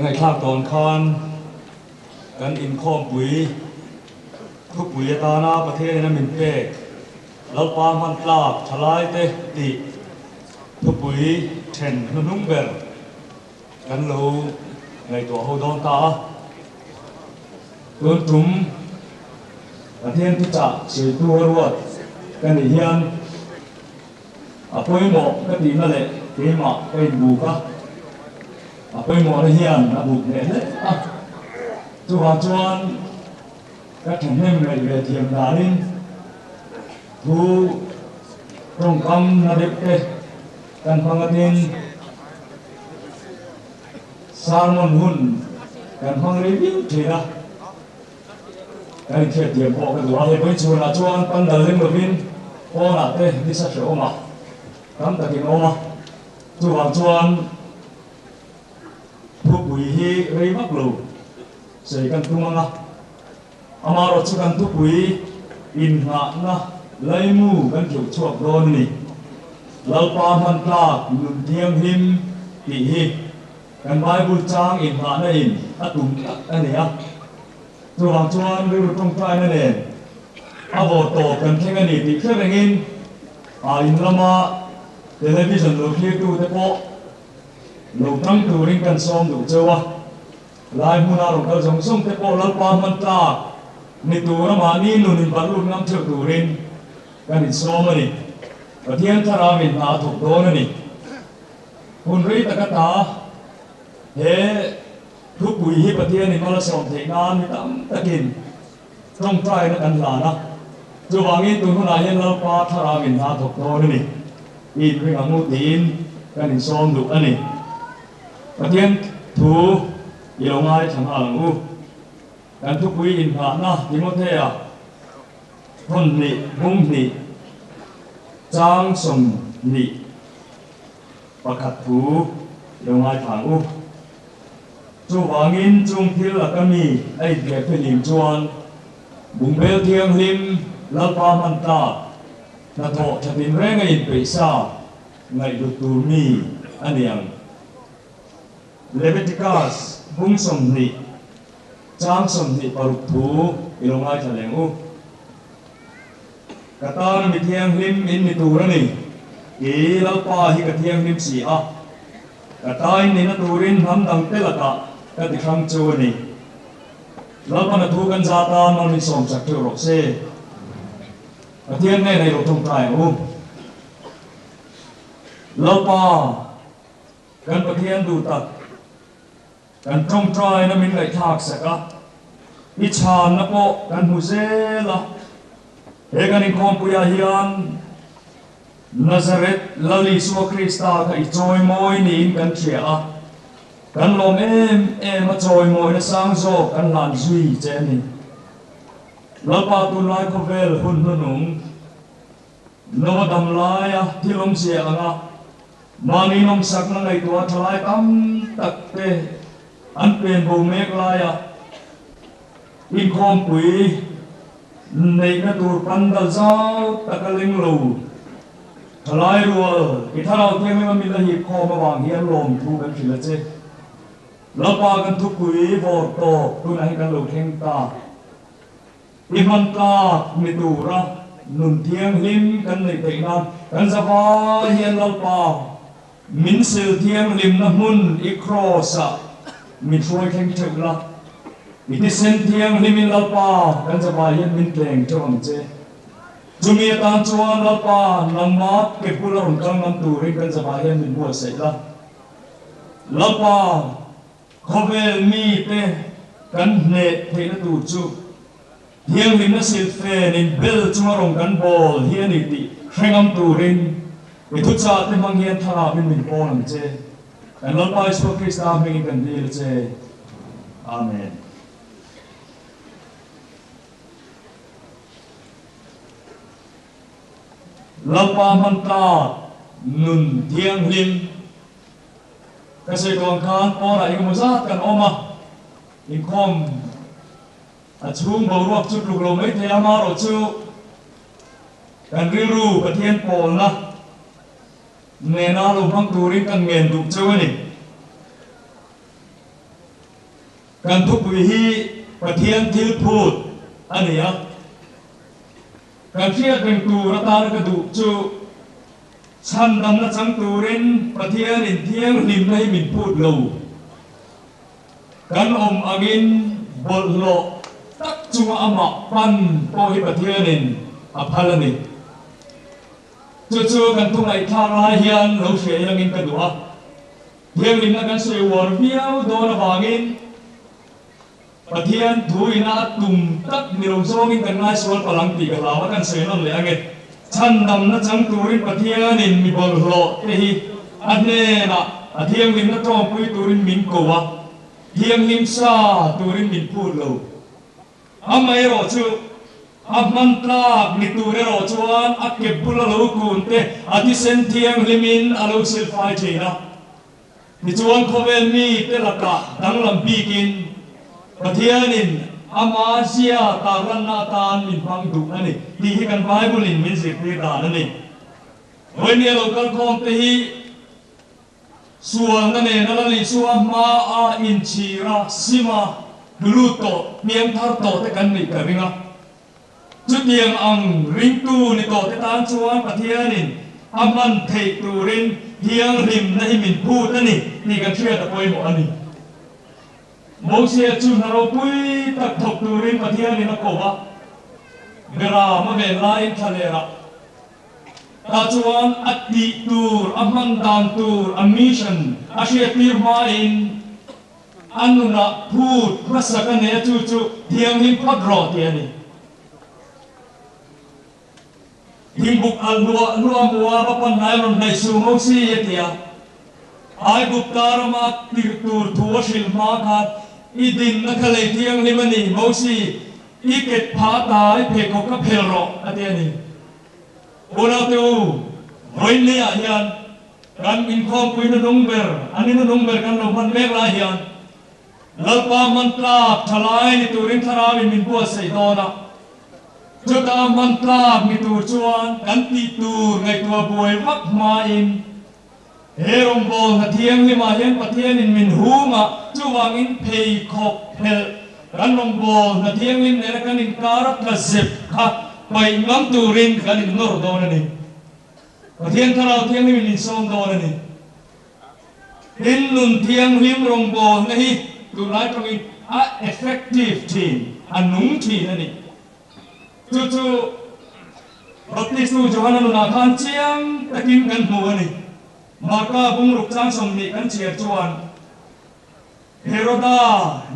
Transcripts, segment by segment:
ngaihthlak dawn khan kan inkhawmpui thupui atana Pathianin a min pek Lalpa hman tlak thalaite tih thupui then hnuhnung ber kan lo ngaihtuah ho dawn ta a. Tun tum Pathian thuchah sawitu a ruat ka nih hian A pawimawh ka tihna leh keimah ka inbuk a, a pawimawhna hian a buk hneh hle a. Chuvang chuan ka thahnem ngaih ve thiam danin thu tawngkam na deuh te kan hmang atin sermon hun kan hmang rei viau thin a. Kan inhriat thiam pawh ka duh a, he vawi chhunah chuan pandal lem lovin pawnah te nisa hrehawm a, tam takin awm a, chuvang chuan thupui hi rei vak lo sawi kan tum ang a, amaherawh chu kan thupui inngahna laimu kan tleuh chhuak dawn a ni. Lalpa hman tlak nun thianghlim tih hi Kan Bible chang inhahna in a tum tak a ni a, chuvang chuan rilru tawngtaina nen a vawr tawp kan thleng a ni tih hre rengin a in lama television lo thlirtute pawh lo tang turin kan sawm duh cheu a, lai hmuna rawn kal zawng zawng te pawh Lalpa hman tlak ni tura mahni nun inbarh lut ngam theuh turin kan insawm a ni. Pathian thlarau in hna a thawk dawn a ni. Hun rei tak ata he thupui hi Pathianin mal a sawm theih nan mi tam takin tawngtaina kan hlan a, chuvangin tun hunah hian Lalpa thlarauin hna thawk dawn a ni i inring ang u tiin kan insawm duh a ni. Pathian thu i lo ngaithla nghal ang u. Kan thupui inngahna Timothea thawn hnih bung hnih chang 20 Pakhat thu i lo ngaithla ang u. Chuvangin chung thil laka mi a inhliah fihlim chuan bungbel thianghlim Lalpa hman tlak hnathawh tha tinreng a inpeih sa ngaihhlut tur mi a ni ang. Leviticus bung 20 chang 26 thu i lo ngaithla leng u. Ka tan mi thianghlim in ni tur a ni. I Lalpa hi ka thianghlim si a, ka tain nihna turin hnam dangte lakah ka ti hrang chu a ni. Lalpan a thu kan za tan mal min sawm chak theuh rawh se. Pathian hnenah i lo tawngtai ang u. Lalpa, kan Pathian duh tak. Kan tawngtaina min ngaihthlak sak a, i chhanna pawh kan hmu zel a. He kan inkhawmpuiah hian Nazareth Lal Isua Krista kha i chawimawi niin kan hria a, kan lawm em em a chawimawina sang zawk kan hlan zui che a ni. Lalpa tunlai khawvel hun hnunung Nova dam laia thil awmzia anga Mahni nawmsakna ngaihtuah thalai tam tak te an pen bo mek laia inkhawmpui neihna tur pandal zau taka leng lo thalai rual i thlarau thianghlim a min a hip khawm avang hian lawmthu kan hrilh a che. Lalpa kan thupui vawr tawp tunah hian kan lo thleng ta. I hman tlak ni tura nun thianghlim kan neih theih nan kan zavai hian Lalpa min sil thianghlimna hmun i Kraws-ah min hruai thleng theuh la. I thisen thianghlimin Lalpa kan zavai hian min tleng theuh ang che. Chumi atan chuan Lalpa nangmah ke bula rawn kal ngam turin kan zavai hian min buatsaih la. Lalpa. Khawvel mite kan hneh theihna tur chu thianghlimna silhfen in bel chunga rawn kan bawl hi a ni tih hre ngam turin i thuchah te hmang hian thlarauin min pawl ang che. Kan Lalpa Isua Krista hmingin kan dil a che. Amen. Lalpa hman tlak nun thianghlim. Ka sawi tawh ang khan pawnah engemaw zat kan awm a, inkhawm a chhung boruak chu tluk lo mai thei a, amaherawh chu kan rilru Pathian pawlna nena lo hmang turin kan ngen duh cheu a ni. Kan thupui hi Pathian thil phut a ni a. Kan hriat reng tur atana ka duh chu chhandamna chang turin Pathianin thianghlimna hi min phut lo. Kan awm angin bawlhhlawh tak chunga amah pan pawh hi Pathianin a phal a ni. Chu chu kan thu ngaihthlak lai hian lo hria iangin ka duh a. Thianghlimna kan sawi uar viau dawn avangin Pathian thu ina a tum tak ni lo zawngin kan ngaisual palh ang tih ka hlau a, kan sawi nawn leh ange. Chhandamna chang turin Pathianin mi bawlhhlawh te hi a hnenah a thianghlimna tawngpui turin min ko a, thianghlim sa turin min phut lo. Amaherawh chu a hman tlak ni tur erawh chuan a ke bula lo kun te a thisen thianghlimin a lo silfai thin a. Tichuan khawvel mite lakah danglam bikin Pathianin ama zia tarlanna atan min hmang duh a ni tih hi kan Bible-in min zirtir dan a ni. Vawinia lo kalkhawmte hi sualna nena Lal Isua hmaa inchhira sima hlulut tawh, hniamthar tawhte kan nih ka ring a. Chutiang ang ringtu ni tawhte tan chuan Pathianin a hman theih turin thianghlimna hi min phut a ni tih kan hriat a pawimawh a ni. Mosia chu hna ropui tak thawk turin Pathianin a ko a, Beram a ven laiin thla lerah tah chuan a tih tur, a hman dan tur, a mission a hriattir hmain, A nunah phut hmasa ka nei a chu chu thianghlim phawt rawh tih a ni. Thingbuk alh hnuah hnuah mua va pan hnai rawn hnaih suh ngo si a ti a. Aigupta rama tirh tur thu a hrilh hma khan i dinna kha lei thianghlim a ni Mosi, i ket phah ta i pheikhawk kha phel rawh a ti a ni. Unaute u, vawiinleiah hian Kan inkhawmpui nunung ber, an in nunung ber kan lo hman mek lai hian Lalpa hman tlak tha lai ni turin Thlarauin min buatsaih dawn a. Chuta hman tlak ni tur chuan kan tih tur ngaihtuah buai vak hmain he rawngbâwl hna thianghlimah hian Pathianin min hung a, chuvangin pheikhawk phelh kan rawngbâwl hna thianghlim nena kan inkar a tla zep kha paih ngam turin kan innawr dawn a ni. Pathian Thlarau Thianghlim in insawm dawn a ni. Tin, nun thianghlim rawngbawlna hi tunlai tawngin a effective thin, a nung thin a ni. Chu chu Baptistu Johana nunah khan chiang takin kan hmu a ni. Marka bungruk chang 20 kan chhiar chuan Heroda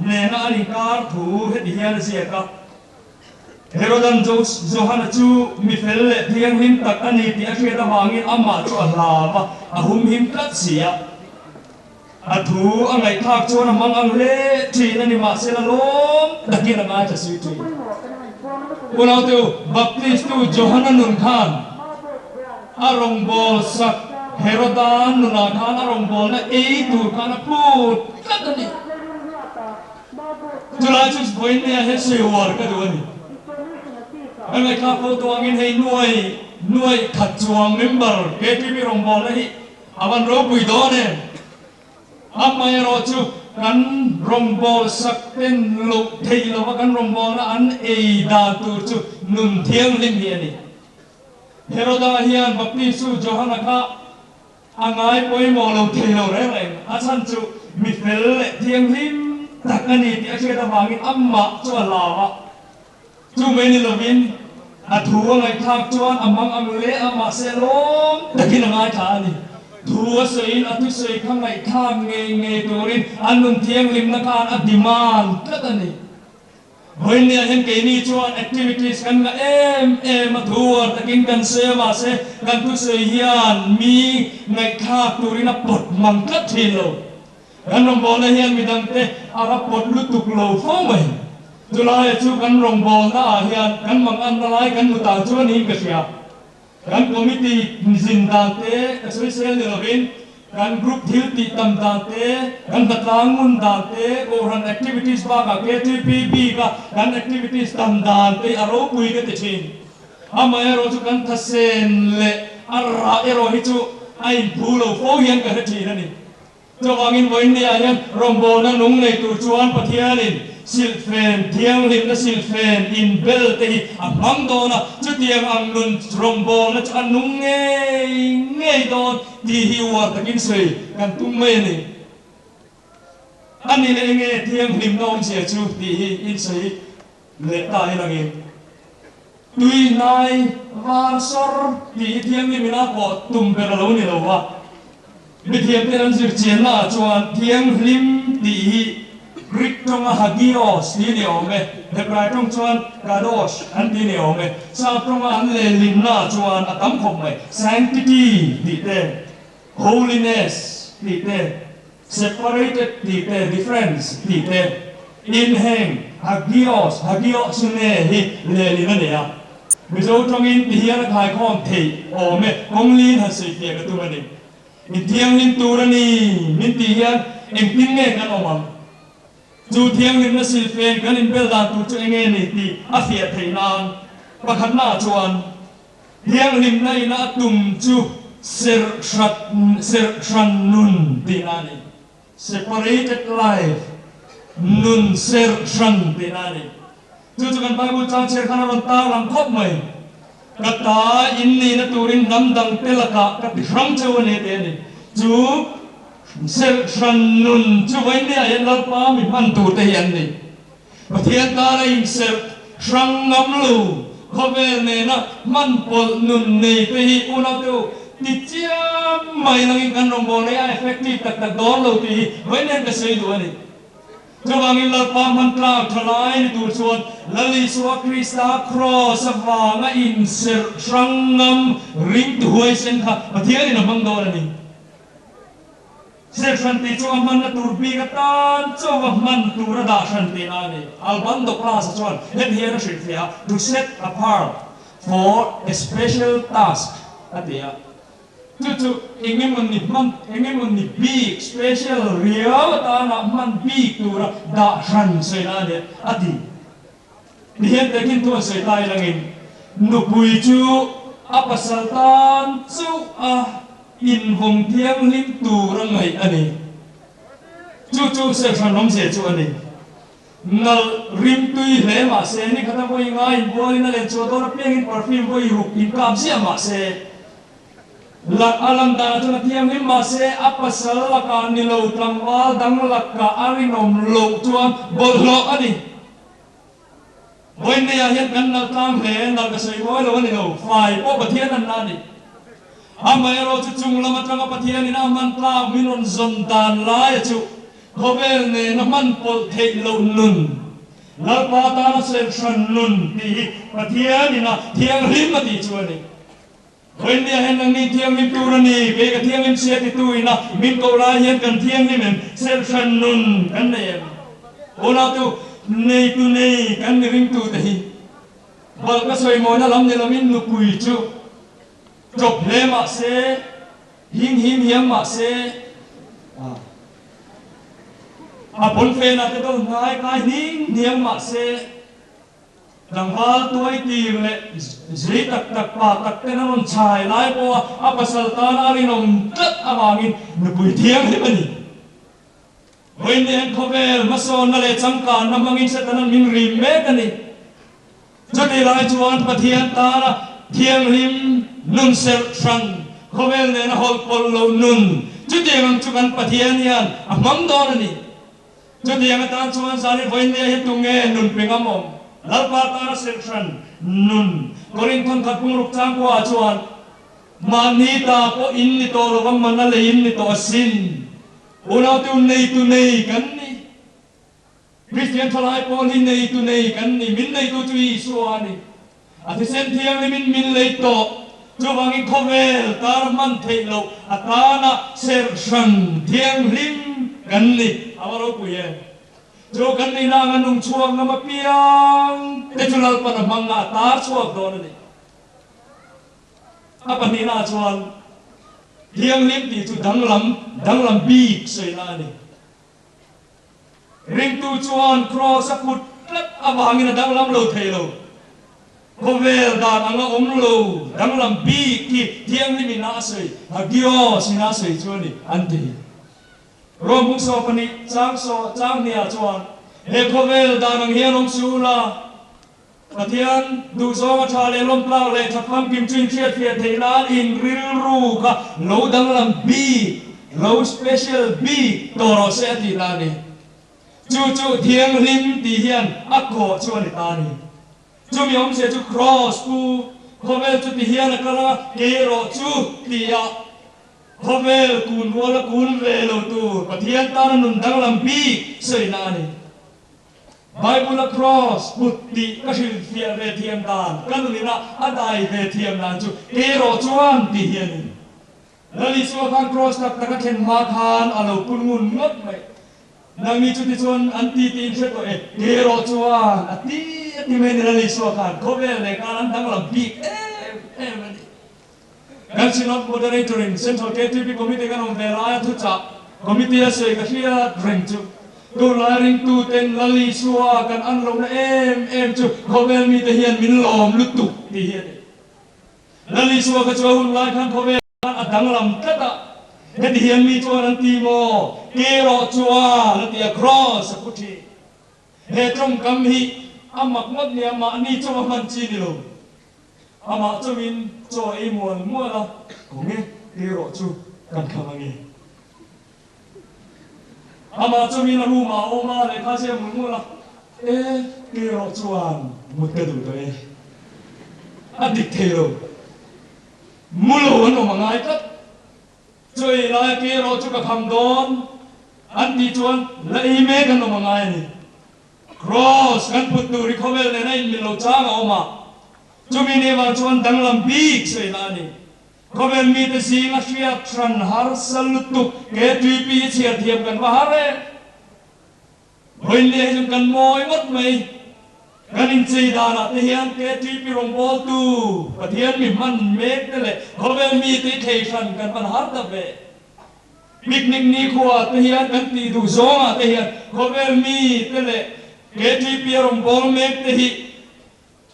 nena an inkar thu heti hian a ziak a, Herodan Johana chu mi fel leh thianghlim tak a ni tih a hriat avangin amah chu a hlau a, a humhim tlat si a. A thu a ngaihthlak chuan a hmang ang hle thin a ni, mahsela lawm takin a ngaithla sui thin. Unaute u, Baptistu Johana nun khan a rawngbâwl sak Heroda nunah khan a rawngbâwlna ei tur khan a phut tlat a ni. Chulai chu vawiinnia he sawi uar ka duh a ni. Ka ngaihthlak fo tawh angin hei nuai nuai khat chuang member KTP rawngbâwlna hi a van ropui dawn em? Amaherawh chu kan rawngbâwl sak ten loh theih lova kan rawngbâwlna an ei dan tur chu nun thianghlim hi a ni. Heroda hian Baptistu Johana kha a ngai pawimawh lo thei lo reng reng. A chhan chu mi fel leh thianghlim tak a ni tih a hriat avangin amah chu a hlau a. Chu mai ni lovin a thu a ngaihthlak chuan a mang ang hle a, mahse lawm takin a ngaithla a ni. Thu a sawiin a thusawi kha ngaihthlak ngei ngei turin a nun thianghlimna khan a demand tlat a ni. Vawiinniah hian keini chuan activities kan ngah em em a, thu uar takin kan sawi a, mahse kan thusawi hian mi ngaihthlak turin a pawt mang tlat thin lo. Kan rawngbawlna hian midangte a va pawt lutuk lo fo mai. Chulaia chu kan rawngbawlna ah hian kan manganna lai kan hmu ta chu a niin ka hria. Kan committee zin dan te ka sawi sel ni lovin kan group thil tih tam dan te, kan hnatlang ngun dan te, Kohhran activities bakah KTP bika kan activities tam dan te hi a ropui ka ti thin. Amaherawh chu kan thasen leh a rah erawh hi chu a inphu lo fo hian ka hre thin a ni. Chuvangin vawiinniah hian rawngbawlna nung nei tur chuan Pathianin silhfen thianghlimna silhfen inbel te hi a hmang dawn a, chutiang ang nun rawngbawlna chu a nung ngei ngei dawn tih hi uar takin sawi kan tum mai a ni. A ni leh enge thianghlimna awmzia chu tih hi insawi leh ta ilangin tui hnai var sawr tih hi thianghlim ina pawh tum ber a lo ni lo va. Mithiam ten an zir chianna ah chuan thianghlim tih hi Greek tawnga hagios tih ni awm e, Hebrai tawng chuan kadosh an ti ni awm e, Sap tawnga an lehlinna ah chuan a tam khawp mai, sanctity tih te, holiness tih te, separated tih te, difference tih te in heng hagios, hagiosune hi lehlin a nei a. Mizo tawngin ti hian a khaikhawm theih awm e, kawng liin han sawifiah ka tum a ni. In thianghlim tur a ni min tih hian engtin nge kan awm ang? Chu thianghlimna silfen kan inbel dan tur chu enge ni tih a fiah theih nan pakhatnaah chuan thianghlimna ina a tum chu serh hrat serh hran nun tihna a ni. Separated life, nun serh hran tihna a ni. Chu chu kan Bible chang chhiar khan a rawn tar lang khawp mai. Ka ta in nihna turin hnam dangte lakah ka ti hrang cheu a ni tih a ni. Chu serh hran nun chu vawinia hian Lalpa mi hman turte hi an ni. Pathian tana inserh hrang ngam lo khawvel nena hman pawlh nun nei te hi unaute u ti chiam mai langin kan rawngbâwl nei a effective tak tak dâwn lo tih hi vawiin ka sawi duh a ni. Chuvangin Lalpa hman tlâk tha lai ni tur chuan Lal Isua Krista kraws avanga inserh hrang ngam ringtu huaisen kha Pathianin a hmang dâwn a ni. Serhran tih chu a hmanna tur bik atan chauh a hman tur a dah hran tihna a ni. Albando class-a chuan hemi hian a hrilhfiah a, to set apart for a special task a ti a. Chu chu engemawni hman, engemawni bik, special, riau atana hman bik tura dah hran sawina a ni a ti. Tihian tehkhin thu an sawi ta ilangin nupui chu a pasal tan chauh a invawng thianghlim tur a ngaih a ni. Chu chu serhran awmzia chu a ni. Nalh rimtui hle mah se, ni khata vawi ngai inbualin a len chhuah dawn apiangin perfume vawi ruk inkap ziah mah se, Lak a lang danah chuan a thianghlim mahse a pasal lakah ni lo tlangval dang lakah a rinawm loh chuan bawlhhlawh a ni. Vawiineiah hian kan nalh tlang hle, nalh ka sawi mawi lo a ni lo, fai pawh Pathian an la a ni. Amaherawh chu chung lam atanga Pathianin a hman tlak min rawn zawn dan laia chu khawvel nena hman pawlh theih loh nun, Lalpa tana serhran nun tih hi Pathianin a thianghlim a tih chu a ni. Vawiinnia hian nangni thianghlim tur a ni, kei ka thianghlim sia titu ina min koh lai hian kan thianghlim em? Serhran nun kan nei em? Unautu, neitu nei kan ni ringtute hi balh ka sawi mawina lam ni loin nupui chu ṭawp hle mah se, hing him hiam mah se, a pawnfenah te dawlh hnai kai hning hniang mah se, Tlangval tuai tir leh zei tak tak pa tak ten a rawn chhai lai pawha a pasal tana a rinawm tlat avangin nupui thianghlim a ni. Vawiin hian khawvel hmasawnna leh changkanna hmangin Satanan min rim mek a ni. Chutih lai chuan Pathian tana thianghlim nun serh hran, khawvel nena hawlh pawlh loh nun chutiang ang chu kan Pathian hian a hmang dawn a ni. Chutiang atan chuan zan i vawinia hi tunge nun pe ngam awm? Lalpa tana serhran nun Korinth thawnkhat bungruk changkua ah chuan mahni ta pawh in ni tawh lo va man a lei in ni tawh asin. Unautu neitu nei kan ni. Kristian thalai pawl hi neitu nei kan ni. Min neitu chu Isua a ni. A thisen thianghlimin min lei tawh. Chuvangin khawvel tar hman theih loh atana serhran thianghlim kan ni. A va ropui em! Chu kan nihna anga nung chhuak ngam apiang te chu Lalpan a hmang a, a tar chhuak dawn a ni. A pahnihnaah chuan thianghlim tih chu danglam, danglam bik sawina a ni. Ringtu chuan kraws a put tlat avangin a danglam lo thei lo. Khawvel dan anga awm lo danglam bik hi thianghlim ina a sawi, hagios ina a sawi chu a ni, an ti. Rom bung 12 chang saw chang hniah chuan he khawvel dan ang hian awm suh ula, Pathian duhzawng a tha leh lawmtlak leh that famkim chu inhriatfiah theih nan in rilru kha lo danglam bik, lo special bik tawh rawh se a tih ta a ni. Chu chu thianghlim tih hian a kawh chu a ni ta a ni. Chumi awmzia chu Kraws pu khawvel chu ti hian a kal a, kei erawh chu ti a khawvel kun rual a kun ve lo tur Pathian tana nun danglam bik sawina a ni. Bible a Kraws put tih ka hrilhfiah ve thiam dan, ka nunina a dai ve thiam dan chu kei erawh chuan ti hi a ni. Lal Isua khan Kraws tak tak a thlen hma khan a lo pun ngun ngawt mai. Nangni chu tichuan an ti tiin hre tawh e, kei erawh chuan a ti a ti mai ni Lal Isua khan khawvel leh khan an danglam bik em em a ni. Kan Synod Moderator in Central KTP Committee kan awm ve laia thuchah Committee a sawi ka hriat reng chu tunlai ringtuten Lal Isua kan an lohna em em chu khawvel mite hian min lawm lutuk tih hi a ni. Lal Isua kha chu a hun lai khan khawvel khan a danglam tlat a, heti hian mi chuan an ti maw? Ke rawh chuan a ti a, Kraws a pu thin. He tawngkam hi a mak ngawt nia, mahni chaw a hman chi ni lo. Amah chawin chaw ei mual mual a, Kawng e, ke rawh chu kan kham ange. Amah chawin a room ah a awm a, lehkha zia mual mual a, E, ke rawh chuan mut ka duh tawh e. A dik thei lo. Mu lo an awm a ngai tlat. Chaw ei lai ke rawh chu ka kham dawn an tih chuan la ei mek an awm a ngai a ni. Kraws kan put tur hi khawvel nen a inmil lo chang a awm a, chumi ni vang chuan danglam bik sawi lah a ni. Khawvel mite zing a hriat hran harsa lutuk KTP hi chhiar thiam kan va har e. Vawiinlia hi chuan kan mawi ngawt mai. Kan inchei danah te hian KTP rawngbawltu Pathian mi hman mek te leh khawvel mite hi thei hran kan van har ta ve. Picnic nikhua te hian kan tih duh zawngah te hian khawvel mi te leh KTP a rawn bawl mek te hi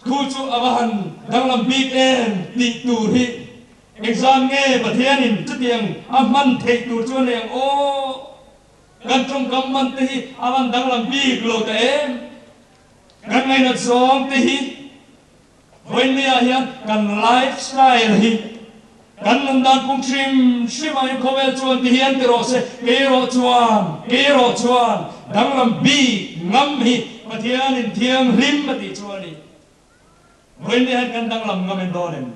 thu chu a va han danglam bik em tih tur hi engzan nge Pathianin chutiang a hman theih tur chu a nei ang aw? Kan tawngkam man te hi a van danglam bik lo ta em? Kan ngainat zawng te hi Vawiinniah hian kan life style hi kan nun dan pung hrim hrim ah hian khawvel chuan ti hian ti rawh se, kei erawh chuan, kei erawh chuan danglam bik ngam hi Pathianin thianghlim a tih chu a ni. Vawiinniah hian kan danglam ngam en dawn em?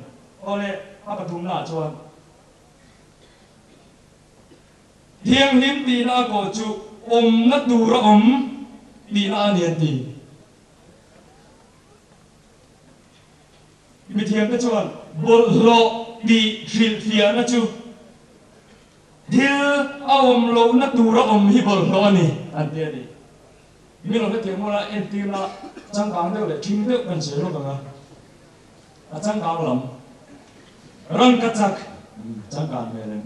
Awle, a pathumna ah chuan thianghlim tihna a kawh chu awmna tura awm tihna a ni an ti. Mithiamte chuan bawlhhlawh tih hrilhfiahna chu thil a awm lohna tura awm hi bawlhhlawh a ni an ti a ni. Mi lo hrethiam hmuna entirna changkang deuh leh thing deuh kan sawi lawk ang a, a changkang lam rangka chak changkan hmel em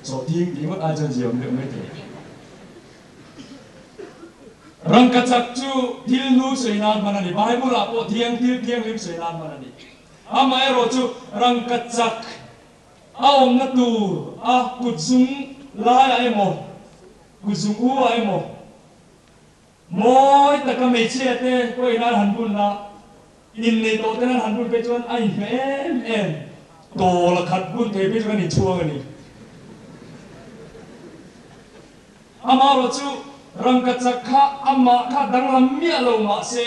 chawhthing tih ngawt ai chuan ziaawm deuh mai thei. Rangkachak chu thil hnu sawi nan hman a ni. Bible-ah pawh thiang thil thianghlim sawi nan hman a ni. Amaherawhchu rangkachak a awmna tur a kutzung laiah emaw, kutzung u-ah emaw mawi taka hmeichhia te pawhin an han bun a, innei tawh ten an han bun phei chuan a inhmeh em em. Tawla khat bun thei phei chu kan inchhuang a ni. Amaherawh chu rangkachak kha amah kha danglam miah lo mah se,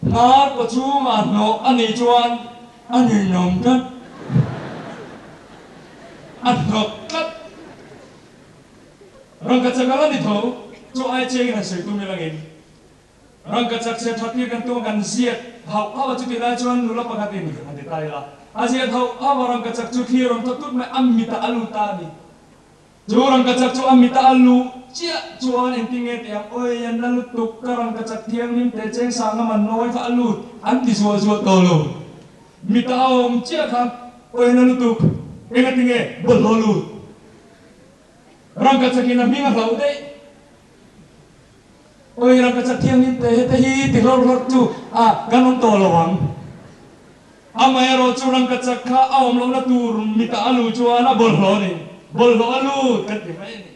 hnar kaw chhungah hnawh a nih chuan a ninawm tlat, a hnawk tlat. Rangkachak a la ni tho, chu ai chiangin han sawi tum ila ngei. Rangkachak chhe that tir kan tum a, kan ziak hauh hauh a, chutih lai chuan nula pakhatin han ti ta ila, a ziak hauh hauh a, rangkachak chu thli rawn tawt tut mai, a mitah a lut ta a ni. Chu rangkachak chu a mita a luh chiah chuan engtin nge tih ang, Awi, an la lutuk, ka rangkachak thianghlim teh cheng sanga man nawi kha a lut, an ti zual zual tawh lo. Mita a awm chiah khan, Awi, an la lutuk, engati nge bawlhhlawh lut? Rangkachakin a hming a hlauh daih. Awi, rangkachak thianghlim teh hete hi ti hlawr hlawr chu a kan awm tawh lo ang. Amaherawh chu rangkachak kha a awm lohna tur mitah a luh chuan a bawlhhlawh a ni. Bawlhhlawh a lut kan ti mai a ni.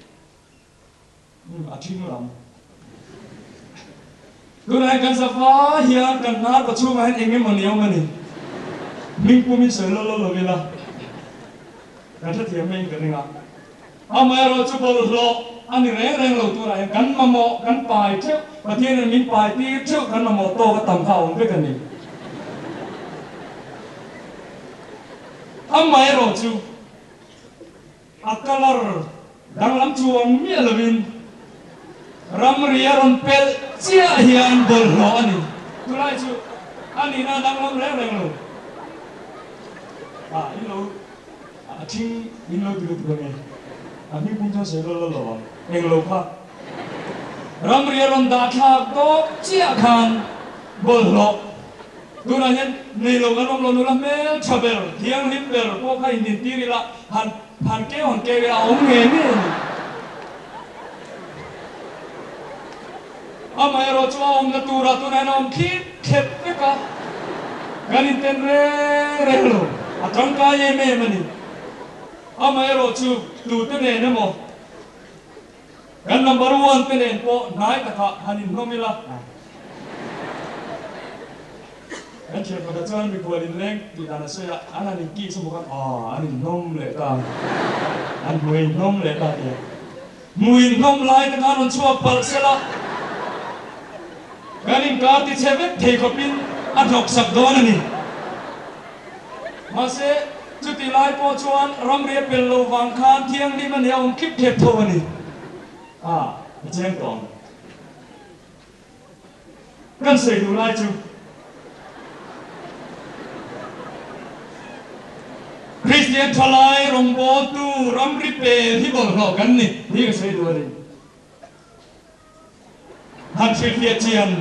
Umm a ṭhing lam. Tunah hian kan zavai hian kan hnar kaw chhungah hian eng emaw ni awm a ni. Hming pumin sawi lawlh lawlh lo ila kan hrethiam mai in ka ring a. Amaherawh chu bawlhhlawh a ni reng reng lo tunah hian kan mamawh kan pai theuh, Pathianin min pai tir theuh kan mamawh tawk a tam kha a awm vek a ni. Amaherawh chu. A colour danglam chuang miah lovin ramri a rawn pelh chiah hian bawlhhlawh a ni. Chulai chu a nihna a danglam reng reng lo. Ah, in lo a thing in lo ti lutuk ange. A hming pum chuan sawi lawlh lawlh lo ang. Eng lo kha. Ramri a rawn dah thlak dawk chiah khan bawlhhlawh. Tunah hian nei lo kan awm lo nula hmel tha ber, thianghlim ber pawh kha indintir ila han han keu han keu ila a awm ngei ngei a ni. Amaherawh chu a awmna turah tunah hian a awm thlip thlep vek a, kan inten reng reng lo, a tangkai em em a ni. Amaherawh chu tute nen emaw Kan number one te nen pawh hnai takah han inhlawm ila. Kan thian pakhat chuan mikhual inleng tih dan a sawi a, an han inkih chu bawk a, aw an inhlawm leh ta, an hmui inhlawm leh ta tia. Hmui inhlawm lai te khan rawn chhuak palh sela, kan inkar ti chhe vek thei khawpin a hnawk sak dawn a ni. Mahse, chuti lai pawh chuan ramri a pel lo vang khan thianghlim a nia awm thlip thlep tho a ni. A, a cheng tawh ang. Kan sawi duh lai chu. Kristian thalai rawngbawltu ramri pel hi bawlhhlawh kan ni tih ka sawi duh a ni. Han hrilhfiah chian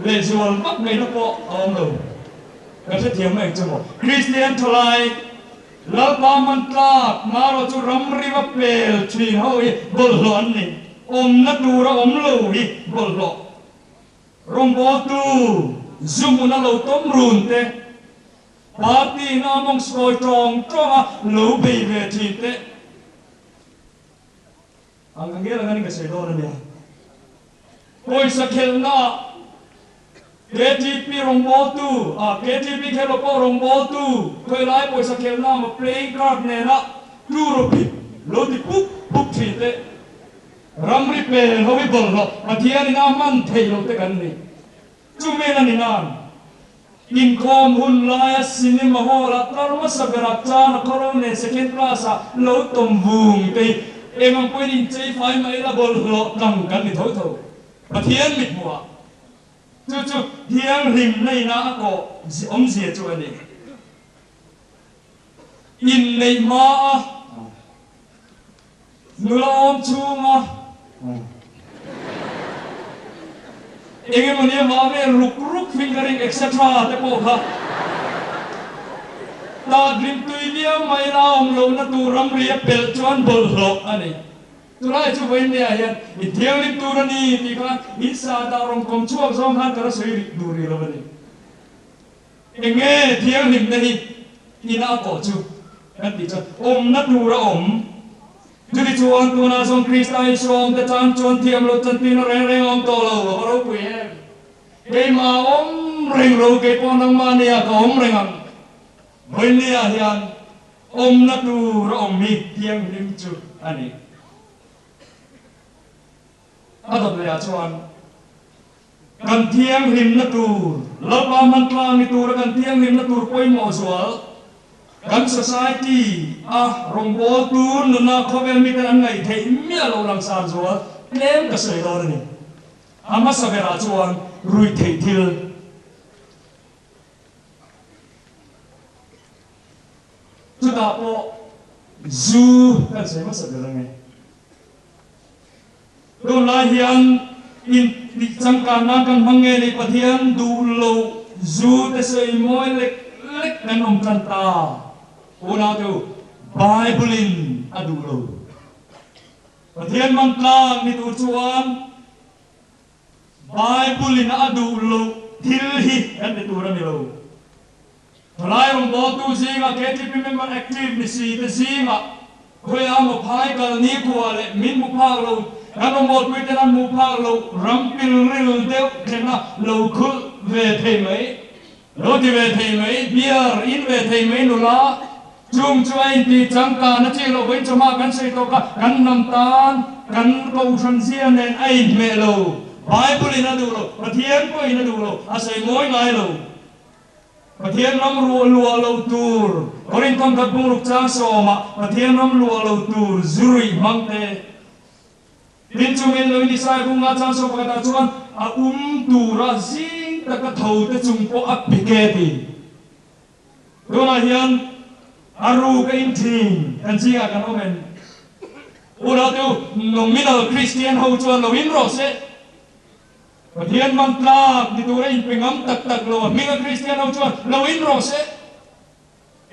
leh zual vak ngaihna pawh a awm lo. Ka hrethiam mai ang che maw? Kristian thalai Lalpa hman tlak marawh chu ramri va pel thin ho hi bawlhhlawh an ni. Awmna tur a awm lo hi bawlhhlawh. Rawngbawltu zu hmun a lo tawm run te, party in a mawng sawi tawng tawng a lo bei ve thin te, Ang ka ngel angin ka sawi dawn a nia. Pawisa khelhnaah KTP rawngbawltu, ah KTP khelh pawh rawngbawltu, khawilai pawisa khelhna maw playing card nena tlu rawpit lo ti pup pup thin teh. Ramri pel ho hi bawlhhlawh Pathianin a hman theih loh te kan ni. Chumi a ni nan inkhawm hun laia cinema hall-ah tlar hmasa berah chan a khawro nen second class-ah lo tawm vung te hi eng ang pawhin inchei fai mai la bawlhhlawh tlang kan ni tho tho. Pathian mithmuhah chu chu thianghlimna ina a kawh awmzia chu a ni. Inneih hmaa Nula awm chhunga eng emaw nia mah vel ruk ruk fingering etc te pawh kha tat rimtui viau mai la awm lohna tur ramri a pelh chuan bawlhhlawh a ni. Chulai chu vawiin hian in thianghlim tur a ni tih khan in sa dah rawn kawm chhuak zawng khan ka la sawi rih duh rih lo a ni. Eng nge thianghlimna hi ina a kawh chu kan tih chuan awmna tur a awm. Chuti chuan tunah zawng Krista Isua awmte tan chuan thiam lo chantuina reng reng a awm tawh lo, a va ropui em! Keimah a awm reng lo, kei pawh nangmah nia ka awm reng ang. Vawinia hian awmna tur a awm hi thianghlim chu a ni. A dawt lehah chuan Kan thianghlimna tur, Lalpa hman tlang ni tura kan thianghlimna tur pawimawh zual, kan society a rawngbawltu nuna khawvel miten an ngaih theih miah loh langsar zual tlem ka sawi dawn a ni. A hmasa berah chuan ruihtheih thil. Chutah pawh zu kan sawi hmasa ber ang e. Tunlai hian in tih changkan nan kan hmang nge ni Pathian duh lo zu te sawi mawi lek lek kan awm tan ta. Unau te u, Bible in a duh lo. Pathian hmang tlang ni tur chuan Bible in a duh loh thil hi kan ti tur a ni lo. Thalai rawngbawltu zinga KTP member active ni si te zingah khawiah maw phai kal ni khua leh min hmu phak lo. Kan rawngbawlpui ten an hmuh phak loh ram pilril deuh thlenga lo khulh ve thei mai, lo ti ve thei mai, beer in ve thei mai nula, chung chu a inti changkan a chi loh vawiin chawhma kan sawi tawk a, kan hnam tan kan kohhran zia nen a inhmeh lo, Bible in a duh lo, Pathian pawhin a duh lo, a sawi mawi ngai lo. Pathian ram ruah luah lo tur, Korin thawmkhat bungruk chang sawmah Pathian ram luah lo tur zu ruih hmang te. Tin chungin lo indisai bunga chang sawm pakhatah chuan a um tura zing taka tho te chung pawh a pik e ti. Tunah hian a ruk a in thin kan zingah kan awm em? Unau nominal Kristian ho chuan lo in rawh se. Pathian man tlak ni tura inpe ngam tak tak lo a hminga Kristian ho chuan lo in rawh se.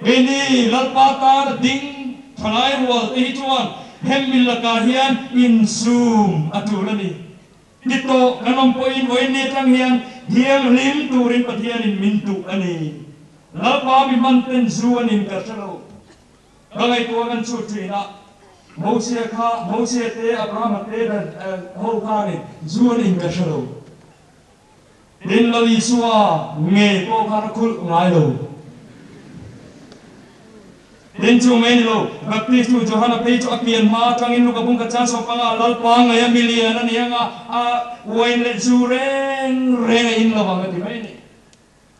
Keini Lalpa tana ding thalai rual te hi chuan hemi lakah hian insum a tul a ni. Ti tawh kan awm pawhin vawiin ni atang hian thianghlim turin Pathianin min duh a ni. Lalpa mi hman ten zu an in ka hre lo. Ka ngaihtuah kan chhut thin a, Mosia kha, Mosia te, Abrahama te dan ho khanin zu an in ka hre lo. Tin, Lal Isua ngei pawh khan a khulh ngai lo. Tin, chu mai ni lo, Baptist tu Johana phei chu a pian hma atangin Luka bung khat chang sawmpanga Lalpa ngaia milian a ni anga a uain leh zu reng reng a in lovang a ti mai a ni.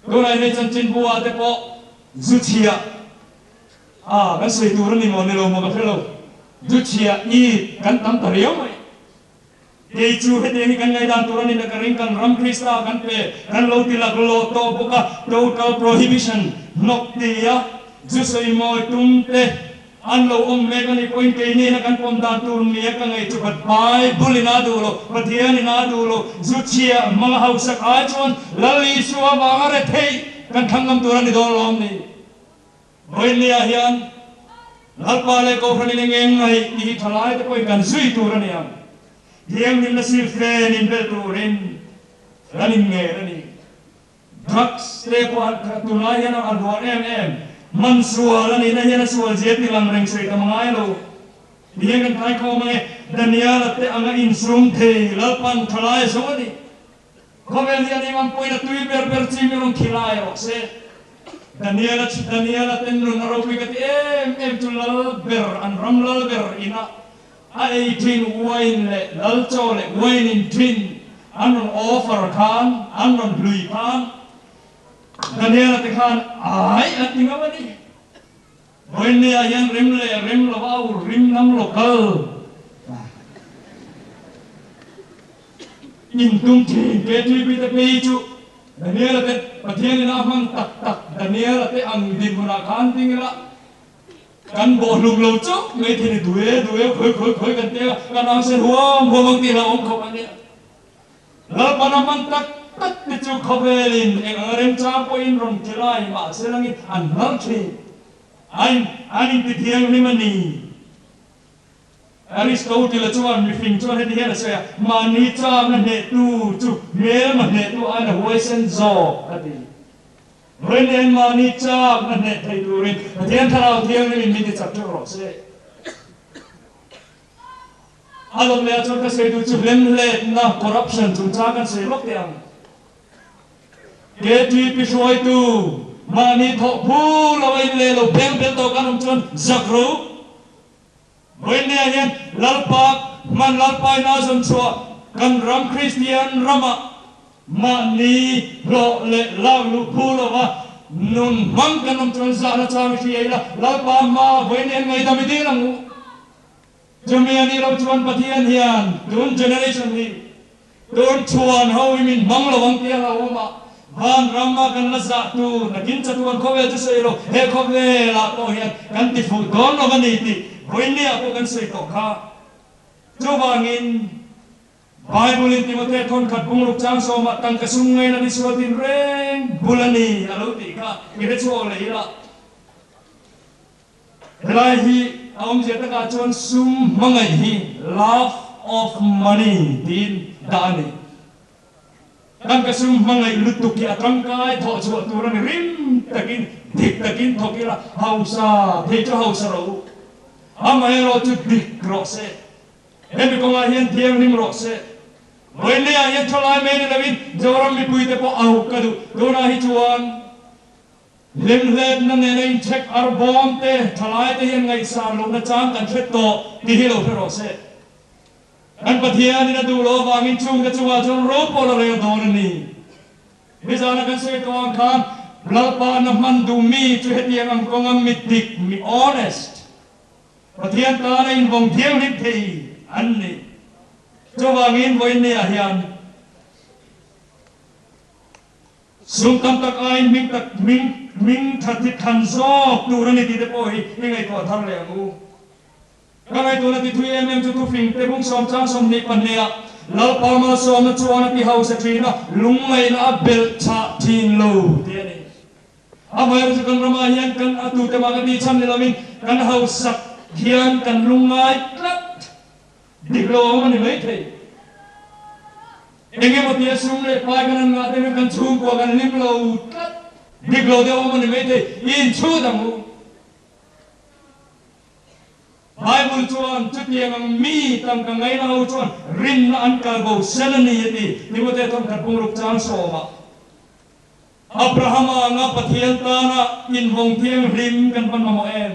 Tunah hian chanchin bua te pawh zu chhia a kan sawi tur a ni maw ni lo maw ka hre lo, zu chhia i kan tam ta riau mai. Kei chu hetiang hi kan ngaihdan tur a ni na ka ring, kan ram Krista kan pe kan lo ti laklawh tawh bawk a, total prohibition hnawk ti a zu sawi mawi tum te An lo awm mek a nih pawhin keini na kan pawm dan tur nia ka ngaih chu But Bible in a duh lo, Pathian in a duh lo, zu chhia hmang hausak ai chuan Lal Isua vanga retheih kan thlang ngam tur a ni dawn lawm ni? Vawiinniah hian Lalpa leh Kohhran in eng ngaih tih hi thalai te pawhin kan zui tur a ni ang. Thianghlimna silfen inbel turin kan inngen a ni. Drugs te pawh an tunlai hian a ruah em em. Man sual a nihna hian a sual zia ti lang reng sawi tam ngai lo. Ti hian kan thai khawm ang e, Daniel-a te anga insum thei Lalpan thalai zawng a ni. Khawvel hi a ni mang pawhin a tui ber ber chi mi rawn khilai rawh se. Daniel-a Daniel-a ten nun a ropui ka ti em em chu lal ber an ram lal ber inah A ei thin wine leh lal chaw leh wine in thin an rawn offer khan, an rawn hlui khan Daniela te khan ai an ti ngam a ni. Vawiinni ah hian rem leh rem lo a ur rim ngam lo kal in tum thin KTP te phei chu Daniela te Pathian in a hmang tak tak Daniela te ang dinhmunah khan ding ila Kan bawhhlum lo chauh mai thei ni duh e, duh e, khawi khawi khawi kan tia, kan ang sen huam huam ang tih hlauh awm khawp a nia. Lalpan a hman tak tak te chu khawvelin eng anga remchang pawhin rawn ti lai mahse langin an hnar thin. An an inti thianghlim a ni. Aristotle-a chuan mifing chuan heti hian a sawi a, Mahni châkna hnehtu chu hmelma hnehtu aiin a huaisen zawk a ti. Vawiin mahni châkna hneh thei turin Pathian Thlarau Thianghlimin min ti chak ṭeuh rawh se. A lawm leh ah chuan ka sawi duh chu hlemhletna, corruption, chungchang kan sawi lawk teh ang. KTP hruaitu mahni thawh phu lo a in leh lo beng bel tawh kan awm chuan zak ro. Vawiinniah hian Lalpa hman Lalpa in a zawn chhuah kan ram Kristian ramah mahni hlawh leh lak luh phu lova nun hmang kan awm chuan zahna chang i hria ila Lalpa hma vawiin en ngaihdam i dil ang u. Chumi a nih loh chuan Pathian hian tun generation hi Tun chhuan ho hi min hmang lo ang tih a hlauhawm a, van rama kan la zah tur nakin chatuan khawvel chu sawi lo, he khawvelah pawh hian kan ti fuh dawn lo a ni tih vawiinniah pawh kan sawi tawh kha. Chuvangin, Bible-in Timothea thawnkhat bungruk chang sawmah tangka sum ngaina ni sual tinreng bul a ni a lo tih kha i hre chhuak leh ila. Helai hi a awmzia takah chuan sum hmangaih hi love of money tiin dah a ni. Tangka sum hmangaih lutuk hi a tangkai thawh chhuah tur a ni. Rim takin, dik takin thawk ila, hausa thei chu hausa rawh u. Amaherawhchu dik rawh se. Hemi kawngah hian thianghlim rawh se. Vawiinleiah hian thalai mai ni loin Zoram mipuite pawh au ka duh. Tunah hi chuan hlimhletna nena inchhek ar bawm te thalai te hian ngaihsan lohna chang kan hre tawh tih hi lo hre rawh se. Kan Pathianin a duh loh avangin chungte chungah chuan ro pawh la rel dawn a ni. Nizana kan sawi tawh ang khan Lalpa na hman duh mi chu hetiang ang kawnga mi dik, mi honest, Pathian tana invawng thianghlim thei an ni. Chuvangin vawiinniah hian sum tam tak aiin hming tak hming hming tha thi thlan zawk tur a ni tih te pawh hi i ngaihtuah thar leh ang u. Ka ngaihtuahna ti thui em em chu thufing te bung sawm chang 22 ah Lalpa malsawmna chuan a ti hausa thin a, lungngaihna a belh chhah thin lo tih a ni. Amaherawhchu chu kan ramah hian kan a tute mah ka tih chhan ni loin kan hausak hian kan lungngai tlat dik lo a awm a ni maithei. Eng emaw tia sum leh pai kan han ngah deuhin kan chhungkua kan hlim lo tlat dik lo deuh a awm a ni maithei. I inchhut ang u. Bible chuan chutiang ang mi tangka ngaina ho chuan rinna an kal bo sel a ni a ti. Timothea thawmkhat bungruk chang sawmah. Abrahama anga Pathian tana invawng thianghlim kan van mamawh em?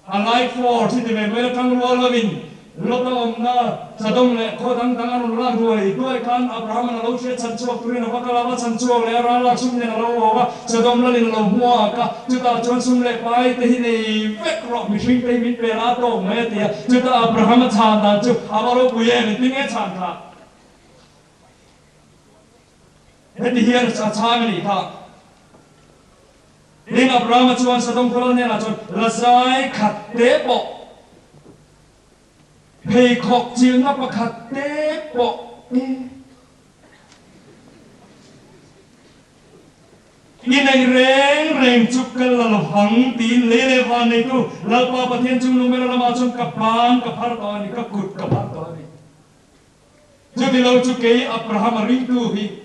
A life force hi ti ve mai la tang rual lovin Lota awmna Sodom leh khaw dang dang a rawn lak duai duai khan Abrahama'n a lo hriat chhan chhuak turin a va kal a, va chhan chhuak leh a ral lak sum nen a lo awk a, Sodom lalin a lo hmuak a, chutah chuan sum leh pai te hi nei vek rawh, mihring te hi min pe la tawk mai a ti a, chutah Abrahama chhan dan chu a va ropui em, engtin nge chhan kha? Heti hian a chhang a nih kha. Tin, Abrahama chuan Sodom khaw lal hnenah chuan, Lazai khat te pawh, pheikhawk chilna pakhat te pawh e. I neih reng reng chu ka la lo vang, tiin lei leh van neitu Lalpa Pathian chung lungmela lamah chuan ka ban ka phar tawh a ni, ka kut ka phar tawh a ni. Chuti lo chu kei Abrahama ringtu hi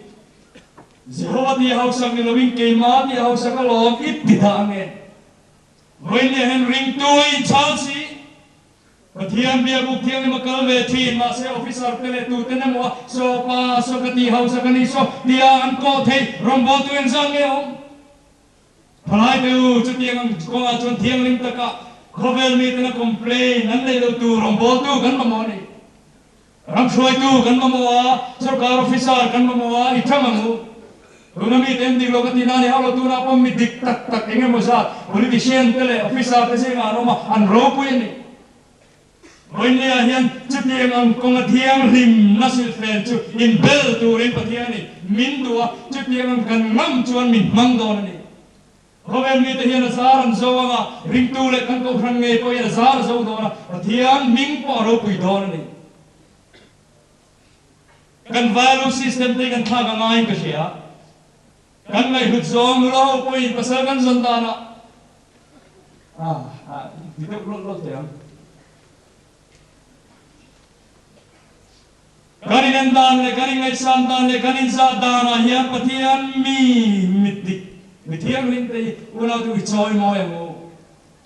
Jehova tih hausak ni loin keimah tih hausak alawm i ti dah ange. Vawiinniah hian ringtu a inchhal si. Pathian biakbuk thianghlim a kal ve thin, mahse officer te leh tuten emaw a saw pa saw ka tih hausak a ni saw tia an kawh thei rawngbawltu engzat nge awm? Thalai te u, chutiang ang kawngah chuan thianghlim taka khawvel miten a complain an neih loh tur rawngbawltu kan mamawh a ni. Ram hruaitu kan mamawh a, sorkar officer kan mamawh a, i thang ang u. Tuna mite an dik lo ka tihna a ni hauh lo, tunah pawh mi dik tak tak eng emaw zat politician te leh officer te zingah an awm a, an ropui a ni. Vawiinniah hian chutiang ang kawnga thianghlimna silhfen chu inbel turin Pathianin min duh a, chutiang ang kan ngam chuan min hmang dawn a ni. Khawvel mite hian a zar an zo ang a, ringtu leh kan kohhran ngei pawhin a zar a zo dawn a, Pathian hming pawh a ropui dawn a ni. Kan value system te hi kan thlak a ngaiin ka hria. Kan ngaihhlut zawng nula ho pawhin pasal kan zawn danah ah ti deuh lawlh lawlh thei ang. Kan inen dan leh kan inngaihsan dan leh kan inzah danah hian Pathian mi mit dik, mi thianghlim te hi unau te u i chawi mawi ang u.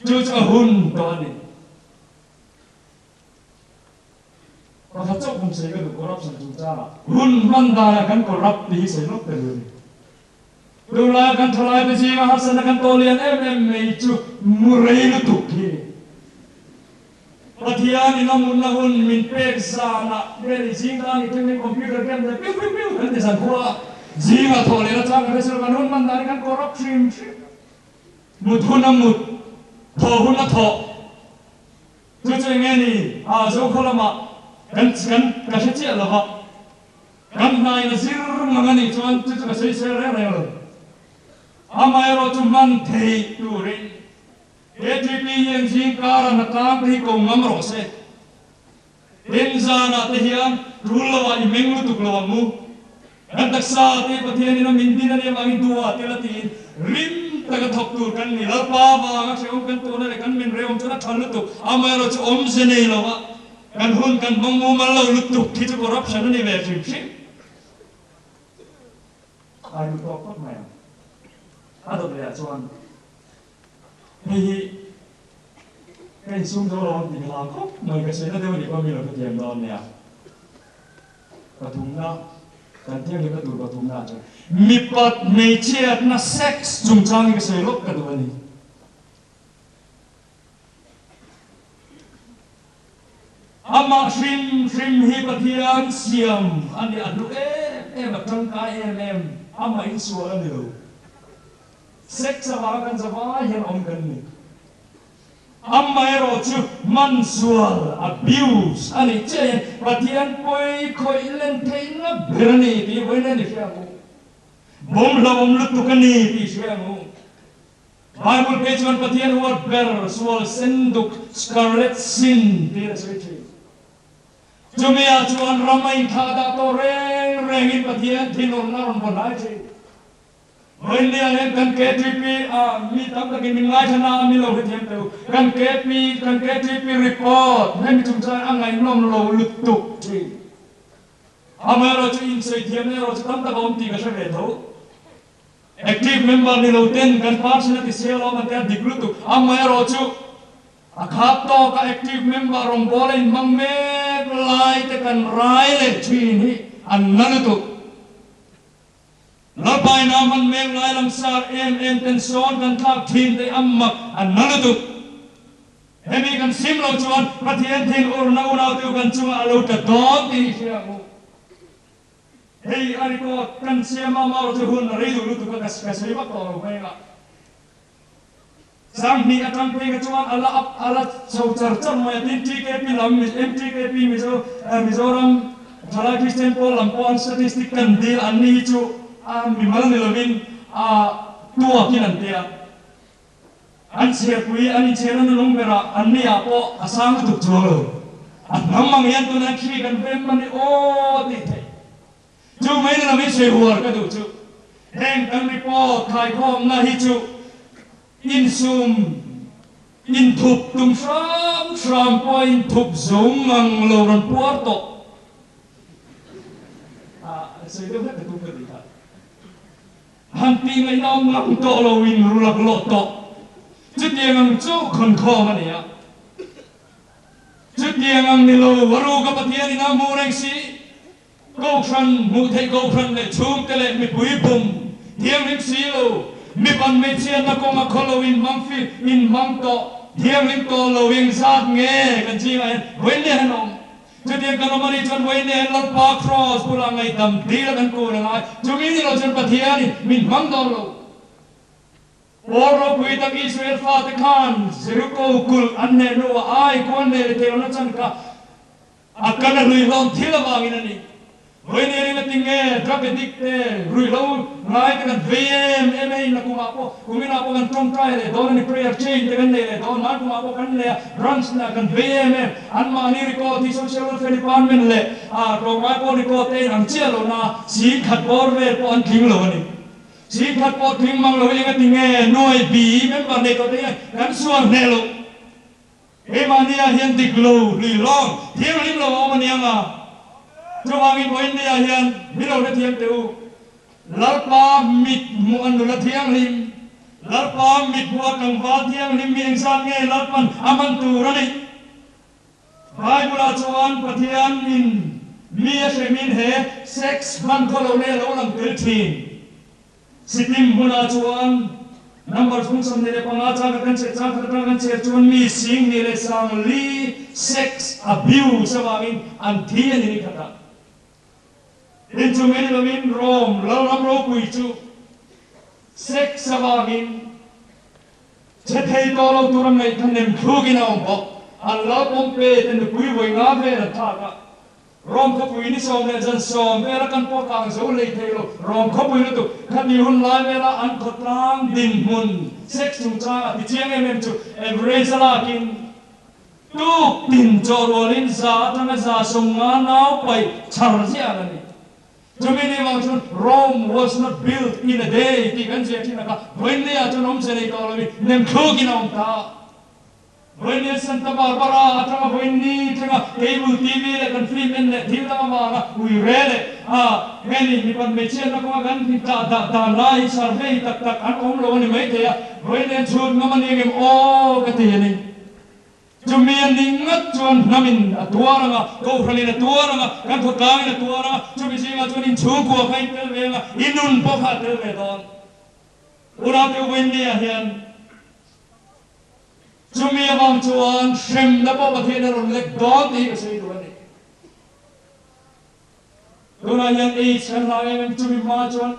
Chu chu a hun tawh a ni. Pakhat chauh kum sei ka duh corruption chungchangah hun hman danah kan corrupt tih hi sawi lawk tel lo ni. Tunlaia kan thalaite zinga harsatna kan tawh lian em em mai chu mu rei lutuk hi ni. Pathian in a munna hun min pek zanah vel i zing tan i thlengin computer game te piu piu piu kan ti zan khua a, zingah thawh leh na chang kan hre si lo kan hun hman dan hi kan corrupt hrim hrim. Mut hun a mut, thawh hun a thawh. Chu chu eng nge ni? A, Zokhaw lamah kan kan ka hre chiah lo va, kan hnain a zir ngang a nih chuan chu chu ka sawi sel reng reng lo. Amaherawh chu hman theih turin KTP hian zing kara hnatlang te hi ko ngam rawh se. Tin, zanah te hian tul lovah i meng lutuk lo ang u. Kan taksa te Pathianin a min din a nih avangin duhah tel a tiin rim taka thawk tur kan ni. Lalpa vanga hrehawm kan tawhna leh kan men rehawm chuan a tha lutuk. Amaherawh chu awmze nei lova kan hun kan hmang mumal lo lutuk hi chu corruption a ni ve hrim hrim. Ai duh tawk tawk mai ang. A dawt lehah chuan hei hi. Ka insum zo lo ang tih ka hlau khawp mai, ka sawi na deuh a nih pawh mi lo hrethiam dawn nia. Pathumna, kan thianghlimna tur pathumna ah chuan mipat hmeichhiatna, sex, chungchang hi ka sawi lawk ka duh a ni. Amah hrim hrim hi Pathian siam a ni, a hlu em em, a tangkai em em, amah insual a ni lo. Sex avanga kan zavai hian awm kan ni. Amaherawh chu hmansual, abuse, a nih chiah hian Pathian pawi khawih len theihna ber a ni tih vawiin a ni hria ang u. Bawm hlauhawm lutuk a ni tih hria ang u. Bible phei chuan Pathian huat ber sual sen duk, scarlet sin, tiin a sawi thin. Chumi ah chuan ram a inthlah dah tawh reng rengin Pathian thinurna a rawn vawn hlai thin. Vawinia hian kan KTP a mi tam takin min ngaithla na a mi lo hrethiam teh u. Kan KP kan KTP report hemi chungchang a ngaihnawm lo lutuk thin. Amaherawh chu insawi thiamna erawh chu tam tak a awm tih ka hre ve tho. Active member ni lo ten kan party a ti sial awm an ti a dik lutuk. Amaherawh chu a khat tawk a active member rawngbâwl a inhmang mek lai te kan rai leh thin hi an na lutuk. Lalpaina hman mek lai langsar em em ten sawn kan thlak thin te am mak an na lutuk. Hemi kan sim lo chuan Pathian thin urna unauteu kan chungah a lo tla dawn tih hi hria ang u. Hei a record kan siam a marawh chu hun a rei duh lutuk a ka sawi vak tawh lo mai ang a. Sanghnih atang phei kha chuan a la up a la chho char char mai a, tin TKP lam MTKP Mizo Mizoram Thalai Kristian Pawl lam pawh an statistic kan dil an ni hi chu a mimal ni lovin a tuakin an tia. An chhiarpui an inchhiarna nunung berah an ni ah pawh a sang lutuk chuang lo. A hnam ang hian tunah khi kan vem a ni aw tih theih. Chu mai ni lovin sawi huar ka duh chu heng kan report khaikhawmna hi chu insum inthup tum hram hram pawh a inthup zo ngang lo rawn puar tawh a sawi deuh hlek ka tum ka tih kha han tih ngaihna awm ngang tawh lo in ru laklawh tawh chutiang ang chu khawnkhawm a ni a. Chutiang ang ni lo, a ruka Pathian in a hmuh reng si. Kohhran, hmuh theih kohhran leh chhungte leh mipui bum thianghlim si lo, mipan hmeichhiatna kawnga khaw lo inhmang fi inhmang tawh thianghlim tawh lo engzat nge kan chingah hian vawiin hian awm. Chutiang kan awm a nih chuan vawiin hian Lalpa Kraws bulah ngaihdam dil a kan kun a ngai. Chumi ni lo chuan Pathianin min hmang dawn lo. Pawl ropui tak Israel fate khan Jeriko kulh an hneh hnuah ai kual hneh leh theihlohna chan kha a kan a hluihlawn thil avangin a ni. Vawiin a tinge drug addict te ruihhlo ngai te kan vei em em a in a kumah pawh kuminah pawh kan tawngtai leh dawn a ni prayer chain te kan nei leh dawn hman kumah pawh kan nei a branch na kan vei em em anmahni record hi social welfare department leh a tlawmngai pawl record te in ang chiah lohna singkhat bawr vel pawh an tling lo a ni. Chhingkhat pawh tling mang lo eng a ti nge? Nuai bi member nei tawh te hian kan sual hneh loh. Keimahni ah hian dik lo, hlui hlawm, thianghlim lo a awm a niang a. Chuvangin vawiin ah hian mi lo hrethiam teh u. Lalpa mit hmuh a nula thianghlim, Lalpa mit hmuh a tlangval thianghlim mi engzat nge Lalpan a man tur a nih? Bible-ah chuan Pathian in mi a hremin he sex hman khaw lo leh a lo lang tel thin. Sitim hmunah chuan number phung 25 chang khat kan chhiar chang khat atanga kan chhiar chuan mi 10,004 sex abuse avangin an thi a ni ni khatah. Tin chu mai ni lovin Rome lalram ropui chu sex avangin Che thei tawh lo tur a ngaih kha nem thlukin a awm bawk. An lal Pompey te nupui vawi nga vel an thlak a. Rome khawpui ni sawm leh zan sawm vela kan pawh kang zo hlei thei lo. Rome khawpui lutuk khati hun lai vela an khawtlang dinhmun sex chungchang a ti chiang em em chu average a lakin tuk tin chawh rualin za atanga za 50 nau paih chhar ziah a ni. Chumi ni vang chuan Rome was not built in a day tih kan ziah thin a kha Vawiinlei-ah chuan awmze nei tawh loin nem thlukin a awm ta. Vawiinlei Santa Barbara atanga vawiinni thlenga cable TV leh kan film en leh thil dang avanga ui re leh a heni mipat hmeichhiatna kawnga kan intah dah dan lai hi survey tak tak an awm lo a ni maithei a, vawiinlei an chhut ngam a ni engem aw ka ti a ni. Chumi a nih ngat chuan hnamin a tuar ang a, Kohhranin a tuar ang a, kan khawtlangin a tuar ang a, chumi zingah chuan inchhungkua kha in tel ve ang a, i nun pawh kha a tel ve dawn. Unaute Wendy-a hian chumi avang chuan hremna pawh Pathian a rawn lek dawn tih hi ka sawi duh a ni. Tunah hian AIDS kan hlau em em, chumi hma chuan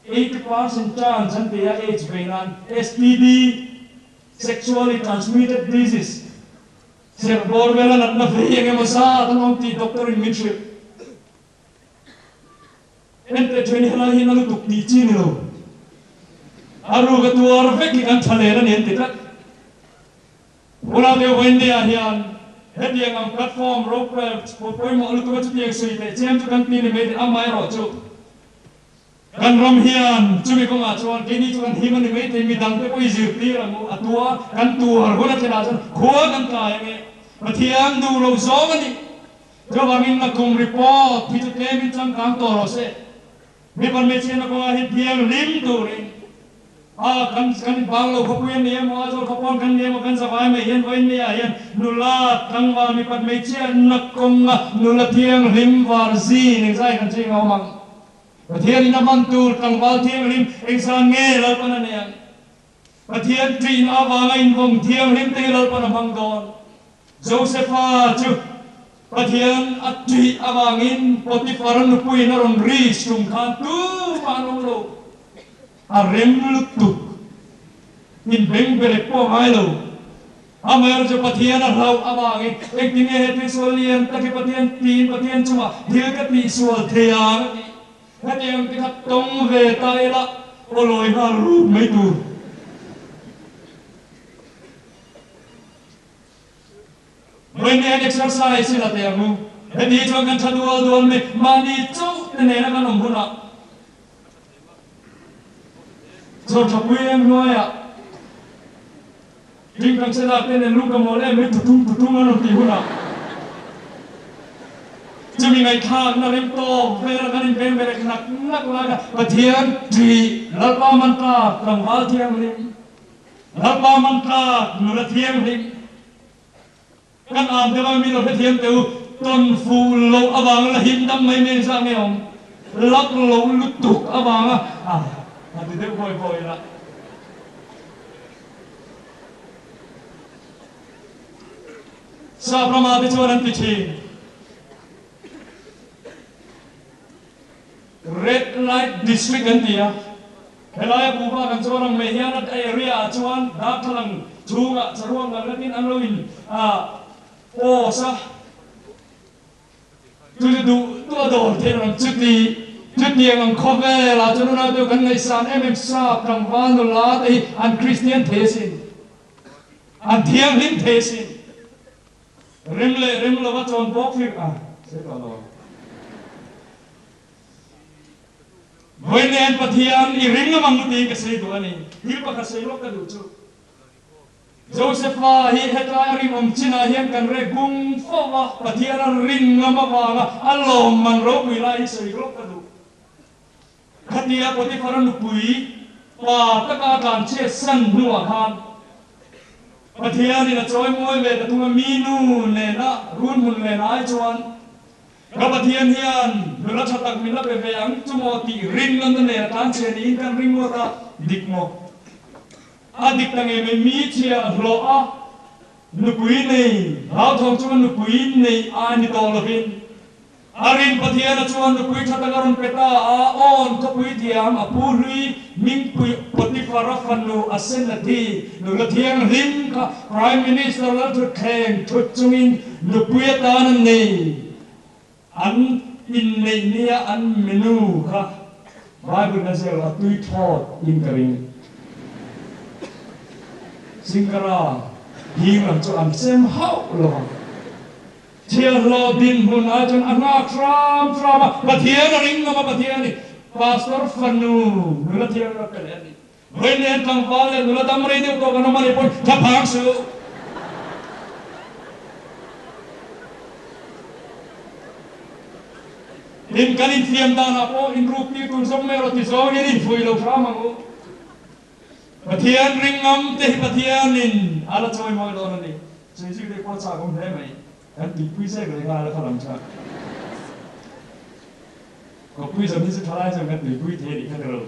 80% chance an ti a AIDS vei nan, STD, Sexually Transmitted Disease, serh bawr vela natna vei eng emaw zat an awm tih doctor in min hrilh. Enteh ṭhen hi helai hi na lutuk tih chi ni lo. A ruk a tuar vek hi kan ṭha len a ni an ti tlat. Unau deuh India hian hetiang ang platform ropui pawimawh lutuk a chutiang sawi leh chiam chu kan ti ni mai thei, amaherawhchu kan ram hian chumi kawngah chuan keini chu kan him a ni mai thei, midangte pawh i zirtir ang u, a tua kan tuar hun a thlenah chuan khua kan tlai ang e, Pathian duh lo zawng a ni. Chuvangin nakum report hi chu tlemin changkang tawh rawh se. Mipa hmeichhiatna kawngah hi thianghlim turin a kan kan bang lo khawpui a ni emaw, Aizawl khawpawn kan ni emaw, kan zavai mai hian vawiin ni ah hian nula tlangval mipa hmeichhiatna kawnga nula thianghlim var zin engzai kan ching a awm ang. Pathianin a hman tur tlangval thianghlim engzan nge Lalpan a nei ang? Pathian ṭihna avanga invawng thianghlim te hi Lalpan a hmang dawn. Josefa chu Pathian a ṭih avangin Potiphar-a nupuiin a rawn ri sum khan tumah an awm lo. A rem lutuk. Inbeng berek pawh a ngai lo. Amaherawhchu Pathian a hlauh avangin engtin nge he thil sual lian tak hi Pathian tiin Pathian chungah thil ka tihsual thei ang a tih. Hetiang te kha tawng ve ta ila aw lawi nghal rup mai tur. Vawiin hian exercise i la teh ang u. Heti hi chuan kan tha dual dual mai, mahni chauh te nena kan awm hunah chawr tha pui em hnuaiah ding kan che lak te nen lung ka mawl em mai tutung tutung an rawn tih hunah chumi ngaihthlakna rem tawk vela kan inbeng berek nak nak lai kha Pathian ṭih Lalpa man tlak tlangval thianghlim Lalpa man tlak nula thianghlim Kan am deuh a, mi lo hrethiam teh u, tawn fuh loh avanga la him dam mai mai zah nge awm? Lak lo lutuk avanga a ti deuh hawi hawi la. Sap rama te chuan an ti thin. Red light district an ti a, helaia Buhva kan chuan ang mai hian a area ah chuan darthlalang chhungah saruak ngal natin an lo in post a, chu chu duh duh a dawr theih ang chuti chutiang ang khawvel ah chuan unau deuh kan ngaihsan em em sap tlangval nula te hi an Kristian thei asin, an thianghlim thei asin. Rem leh rem lova chawn bawk hi a sawi tawh lo. Vawiin nen Pathian i ring ngam ang tiin ka sawi duh a ni. Thil pakhat sawi lawk ka duh chu. Josepha hi hetlai a rinawm chinah hian kan rek bung fo a, Pathian a rin ngam avanga a lawmman ropui lai hi sawi lawk ka duh. Khatia Potiphar-a nupui pa taka a tlanchhiat san hnuah khan Pathianin a chawi mawi ve ta thung a, mi nu nena run hmun len ai chuan ka Pathian hian nula tha tak min la pe ve ang chu maw tih rinna nen a tlanchhiat niin kan ring ngawt a, dik maw? A dik ta ngei mai, mi chhia hlawh a nupui nei hlauthawng chunga nupui nei ai ni tawh lovin A rin Pathiana chuan nupui tha tak a rawn pe ta a, Awn khawpui thiam a pu hlui Mingpui Potiphar-a fanu Asenathi nula thianghlim kha Prime Minister Lalthutthleng thut chungin nupui atan a nei. An inneih nia an menu kha Bible na zir a tui thlawt in ka ring. Singkara hing lam chu an sem hauh lo ang. Thianghlo dinhmun ah chuan a nghak hram hram a, Pathian a ring ngam a, Pathian i Pastor fanu nula thianghlim a pe leh a ni. Vawiin nen tlangval leh nula dam rei deuh tawh kan awm a nih pawn tha phang suh. Tin, kan infiam danah pawh inruk tir tur zawng mai erawh ti zawngin infuih lo hram ang u. Pathian ring ngam te hi Pathianin a la chawimawi dawn a ni. Sawi zir deuh pawh. a chak awm hle mai. Kan tuipui zek leh nghal a kha lam chuan. Kawppui zawm hi chu thalai chuan kan tuipui thei a nih kha ni lo.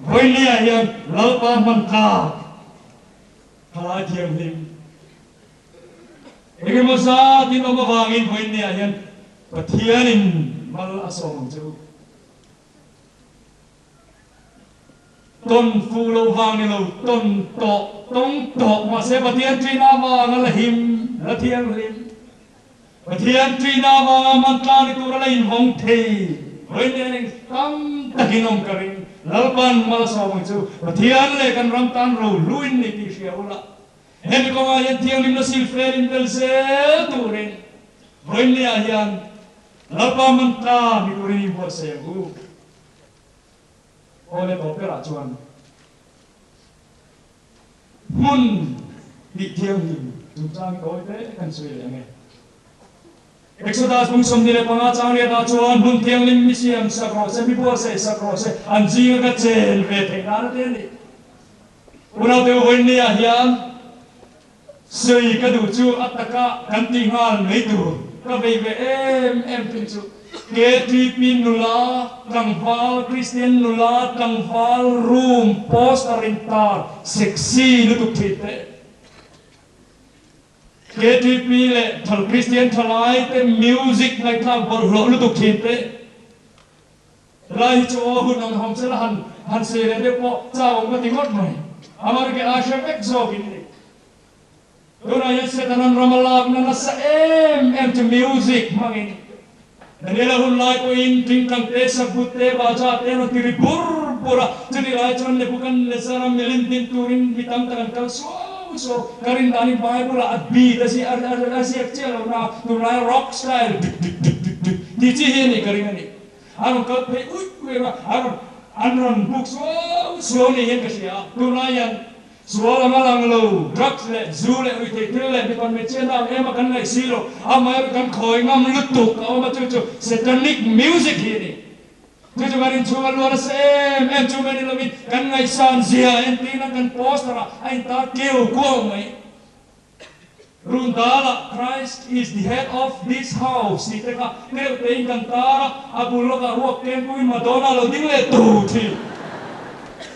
Vawinia hian Lalpa hman tlak thalai thianghlim engemaw zatin awm avangin vawinia hian Pathianin mal a sawm ang che u. Tawn fuh loh vang ni lo, tawn tawh, tawng tawh, mahse Pathian ṭina avanga la him, la thianghlim. Pathian ṭina avanga man tlang ni tura la invawng thei, vawiin nen eng tam takin awm ka ring. Lalpan malsawm ang chu Pathian leh kan ram tan ro hluin ni tih hria ula, hemi kawngah hian thianghlimna silfel in tel zel turin vawiin niah hian Lalpa man tlang ni turin inbuatsaih ang u. Aw le tawp berah chuan hmun tih thianghlim chungchang tawi te kan sawi leh ang e. Exodus bung 25 chang riatah chuan hmun thianghlim mi siam sak rawh se, mi buatsaih sak rawh se, an zinga ka chen ve theih nan a ti a ni. Unau deuh vawiinniah hian Sawi ka duh chu a taka kan tih nghal mai tur ka vei ve em em thung chu. KTP nula tlangval Kristian nula tlangval room poster in tar sexy lutuk thin te. KTP leh thal Kristian thalai te music ngaihthlak bawlhhlawh lutuk thin te. Lai hi chu aw hun ang hawm sela han han sawi leh deuh pawh chau ang ka ti ngawt mai. Amar ke a hre vek zawk in ni. Tunah hian Setanan ram a lakna nasa em em chu music hmangin Daniela hun lai pawhin tingtang te, sakbut te, baja te an rawn ti ri bur bur a. Chutih lai chuan Nebuchadnezzar-a milin din turin mi tam tak an kal suau suau. Ka rin danin Bible-ah a beat a ziak chiah lo na tunlai rock style dik dik dik dik dik tih chi hi a nih ka ring a ni. A rawn kal phei uih uih a, a rawn an rawn buk suau suau ni hian ka hria a, tunlai hian sual anga lang lo, drugs leh zu leh ruihtheih thil leh mipa hmeichhia na ang em a kan ngaih si lo, amaherawh kan khawi ngam lutuk a awm a, chu chu satanic music hi a ni. Chu chu kan inchhung a luan nasa em em chu mai ni lovin kan ngaihsan zia entir nan kan poster ah a intar keu kuau mai. Run dalah Christ is the head of this house tih te kha deuh tein kan tar a, a bul lawkah ruak keng puiin Madonna lo ding leh tur thin.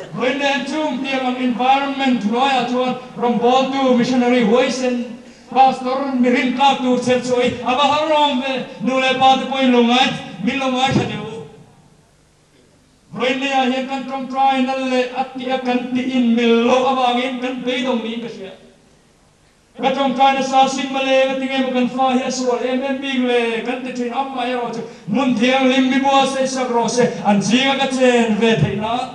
Vawiin nen chung tiang ang environment hnuaiah chuan rawngbawltu missionary huaisen pastor mi rintlak tur chher chhuah hi a va har awm ve, nu leh pa te pawhin lo ngai min lo ngaithla deuh u. Vawiinleiah hian kan tawngtaina leh a tih a kan tih in mil loh avangin kan beidawng niin ka hria. Ka tawngtaina sa sin male nga ti nge maw kan fa hi a sual em em bik le kan ti thin amaherawh chu hmun thianghlim mi bua saihsak rawh se an zinga ka chen ve theih nan.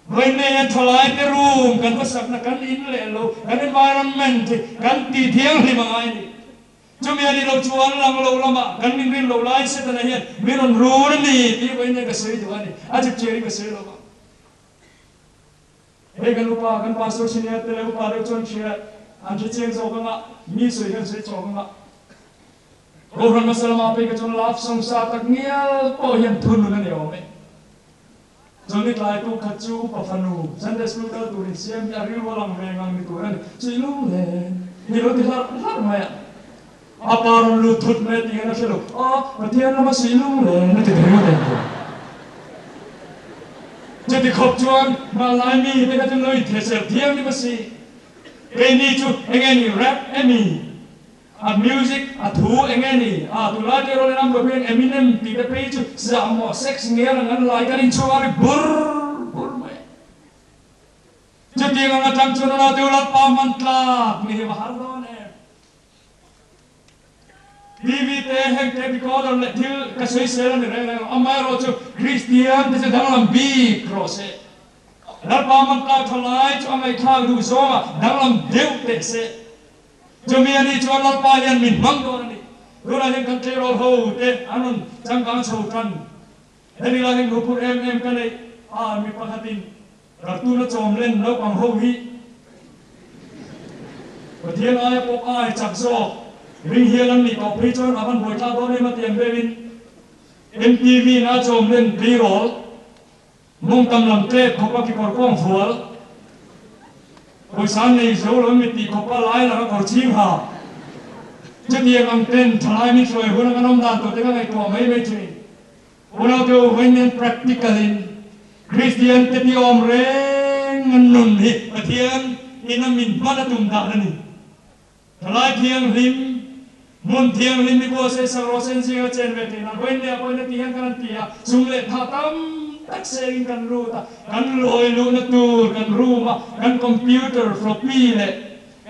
Vawiinlei hian thalai te room kan va sakna kan in leh lo kan environment hi kan tih thianghlim a ngai a ni. Chumi a nih loh chuan lang lo lamah kan min rin loh lai Setana hian min rawn run a ni tih vawiin hian ka sawi duh a ni. A chip chiarin ka sawi lo va. Hei kan upa, kan pastor senior te leh upa deuh chuan hria an hre chiang zawk anga, mi sawi hian sawi chawk anga. Kohhran hmasa lamah phei kha chuan love song sa tak ngial pawh hian thunun a ni awm e. Chawlhni tlai tu khat chu upa fanu Sunday school kal tur insiam hi a rilru a lang ve ngang ni tur a ni. Chui lung le ni lo ti hlarh hlarh mai a. A pa rawn lut thut mai a tih hian a hre lo. Aw, Pathian lama sui lung le na ti thei ngawt em tur. Chuti khawp chuan hmanlai mi te kha chu lo inthesel thiam ni masi. Keini chu enge ni rap emi? A music, a thu eng nge ni? A tunlai te erawh in an hian Eminem tih te phei chu zahmawh sex ngial ang an lai kan inchhung a ri bur bur mai. Chutiang ang atang chuan a deuh lalpa hman tlak ni hi va har dawn em? TV te heng te recorder leh thil ka sawisel a ni reng reng lo. Amaherawh chu Kristian te chu danglam bik rawh se. Lalpa hman tlak tha lai chu a ngaihthlak duh zawngah danglam deuh teh se. Chumi a nih chuan Lalpa hian min hmang dawn a ni. Tunah hian kan tleirawl ho te an rawn changkang chho tan. Hemi lai hian ruhphur em em ka neih a, mi pakhatin cartoon a chawm len naupang ho hi Pathian aia pawh ai chak zawk ring hial an nih tawh phei chuan a van buaithlak dawn em a ti ang deuhin MTV in a chawm len tleirawl Mawngtam lam tlep khawpa kekawr kawng fual. Pawisa an nei zo lo mi tih khawpa lai laka kawr chhing ha. Chutiang ang ten thalai min hruai hun a kan awm dan tur te ka ngaihtuah mai mai thin. Unau te u vawiin nen practical in Kristian te ti awm reng an nun hi Pathian in a min hman a tum dan a ni. Thalai thianghlim, hmun thianghlim i buatsaih sak rawh sen zinga chen ve theih nan vawiin leh a pawina ti hian kan han ti a, sum leh tha tam tak sengin kan lut a, kan lawi luhna tur kan room a, kan computer floppy leh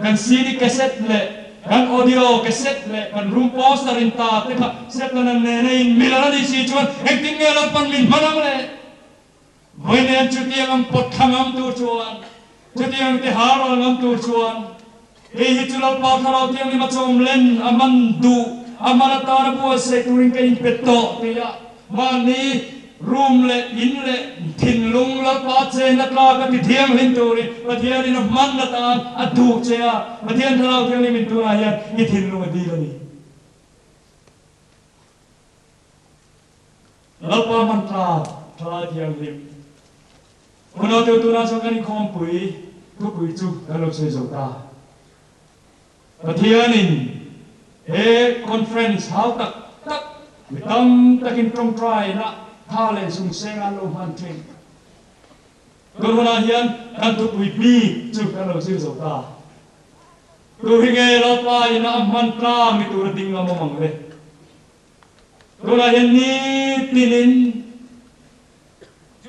kan CD cassette leh kan audio cassette leh kan room poster in ta te kha Setana nena in mil a ni si chuan engtin nge Lalpan min hman ang le? Vawiin nen chutiang ang pawt thla ngam tur chuan, chutiang te ha ral ngam tur chuan, hei hi chu Lalpa Thlarau Thianghlim a chawm len a man duh, a man atana buatsaih turin ka inpe tawh tia mahni room leh in leh thinlung Lalpa chenna tlak a ti thianghlim turin Pathianin a hman atan a duh che a, Pathian Thlarau Thianghlim in tunah hian i thinlung a dil a ni. Lalpa hman tlak thalai thianghlim. Unau teu tunah chuan kan inkhawmpui thupui chu kan lo sawi zo ta. Pathianin he conference hau tak tak mi tam takin tawngtaina tha leh zung seng an lo hman thin. Tun hunah hian kan thupui bik chu kan lo zir zo ta. Tu hi nge Lalpa ina a hman tlang ni tura ding ngam awm ang le? Tunah hian nitinin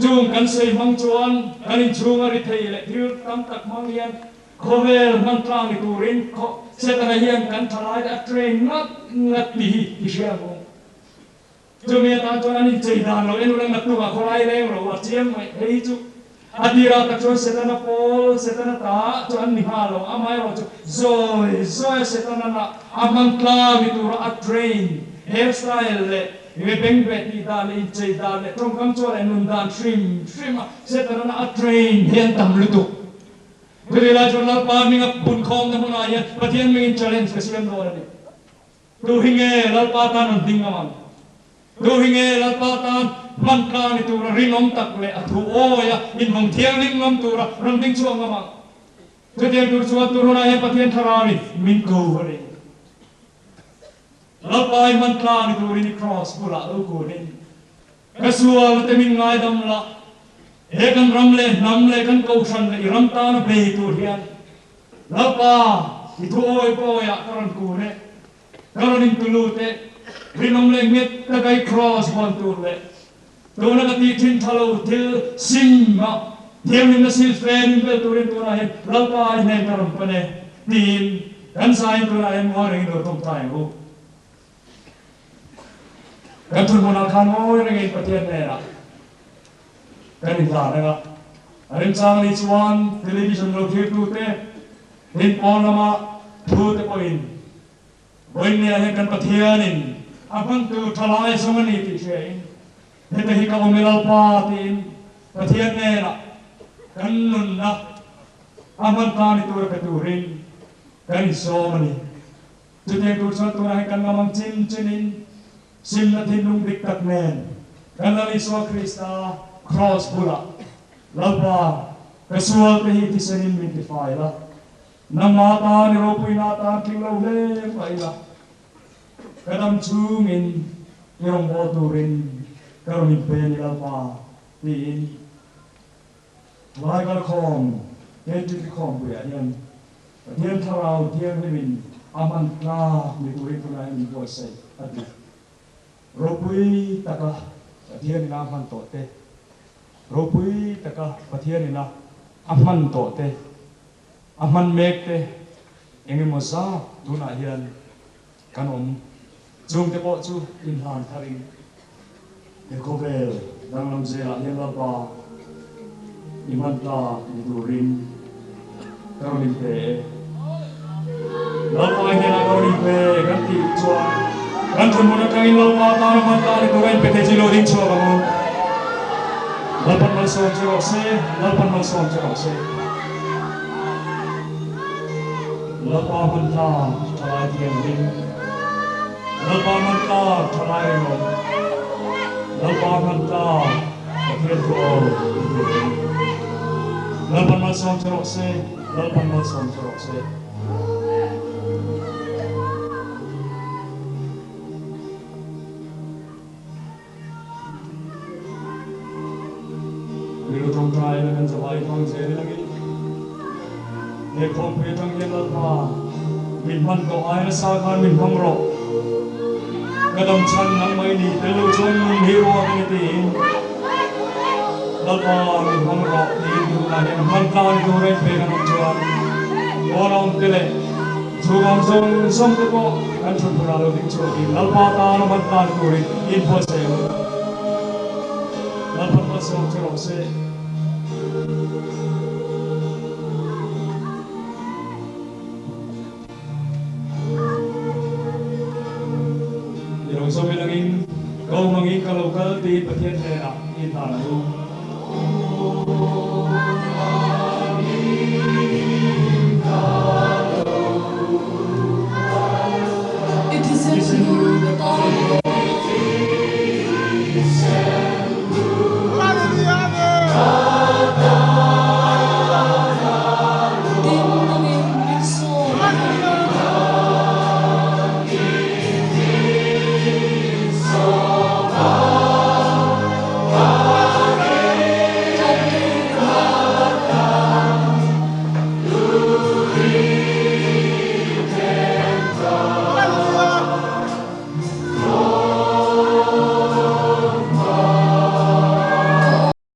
chung kan sawi hmang chuan kan inchhung a ri thei leh thil tam tak hmang hian khawvel hman tlang ni turin Setana hian kan thalai te a train ngat ngat tih hi i hria ang u. Chumi atan chuan an inchei dan lo en ula naktukah khawlai leng ro a chiang mai. Hei hi chu a tirah tak chuan Setana pawl, Setana ta chu an ni nghal lo. Amaherawhchu zawi zawi a Setana lah a hmang tlang ni tura a train, hairstyle leh enge bengbeh tih dan leh inchei dan leh tawngkam chuan leh nun dan hrim hrim a Setana lah a train hi an tam lutuk. Chutih lai chuan Lalpa hminga punkhawmna hmunah hian Pathian hmingin challenge ka siam dawn a ni. Tu hi nge Lalpa tan rawn ding ngam ang? Tu hi nge Lalpa tan hman tla ni tura rinawm tak leh a thu awi a inhawng thianghlim ngam tura rawn ding chhuak ngam ang? Chutiang tur chuan tur hunah hian Pathian Thlarauin min ko a ni. Lalpa i hman tla ni turin i kraws bulah lo kunin ka sual te min ngaidam la, he kan ram leh hnam leh kan kohhran leh i ram tana bei tur hian Lalpa, i thu awi pawiah ka rawn kun e, ka rawn intu lut e, rinawm leh nghet taka i kraws vawn tur leh tuna ka tih thin tha lo thil sim a thianghlimna sil fen in bel turin tunah hian Lalpa i hnen ka rawn pan e, tiin kan zaiin tunah hian ngawi rengin lo tawngtai ang u. Kan thunhmunah khan ngawi rengin Pathian hnenah Kan inhlan reng a, a remchang ni chuan television lo thirtute tin pawn lama thute pawhin vawiinniah hian kan Pathianin a hmantu thalai zawng a ni tih hriain heta hi ka awm e Lalpa tiin Pathian hnenah kan nunna a hman ta ni tura pe turin kan insawm a ni. Chutiang tur chuan tunah hian kan ngam ang chin chinin Simna thinlung dik tak nen kan Lal Isua Krista Kraws bulah, Lalpa, ka sual te hi thisenin min tifai la, nangmah atan i ropuina atan tling lo hle mah ila, ka dam chhungin i rawngbâwl turin ka rawn inpe a ni Lalpa, tiin Thalai kalkhawm KTP khawmpuiah hian Pathian Thlarau Thianghlimin a hman tlak ni turin tunah hian min buatsaih a ti. Ropui taka Pathian ina a hman tawh te, ropui taka Pathian ina a hman tawh te, a hman mek te eng emaw zat tunah hian kan awm. Chungte pawh chu inhlan tharin he khawvel danglam zelah hian Lalpa i hman tlak ni turin ka rawn inpe e. Lalpa hnenah ka rawn inpe kan tih chuan kan thunhmun atangin Lalpa tana hman tlak ni tura inpe thei chu i lo ding chhuak ang u. Lalpan malsawm che rawh se, Lalpan malsawm che rawh se. Lalpa hman tlak thalai thianghlim, Lalpa hman tlak thalai rinawm, Lalpa hman tlak Pathian thu aw ni turin. Lalpan malsawm che rawh se, Lalpan malsawm che rawh se. Rilru tawngtaina kan zavai hmang zel ilangin he khawmpui atang hian Lalpa min hman tawh ai nasa khan min hmang rawh. Ka dam chhan nang mai ni tel lo chuan nun hi ruak a ni tiin Lalpa min hmang rawh tiin tunah hian hman tlang ni tur a inpek an awm chuan Pawn te leh Chuvang zawng zawng te pawh kan thut hmunah lo ding chhuakin Lalpa tana man tan turin inbuatsaih ang u. Lalpa hmasawm che rawh se. I lo zawm i langin, Ko mangin ka lo kal tiin Pathian hnenah i hlan ang u.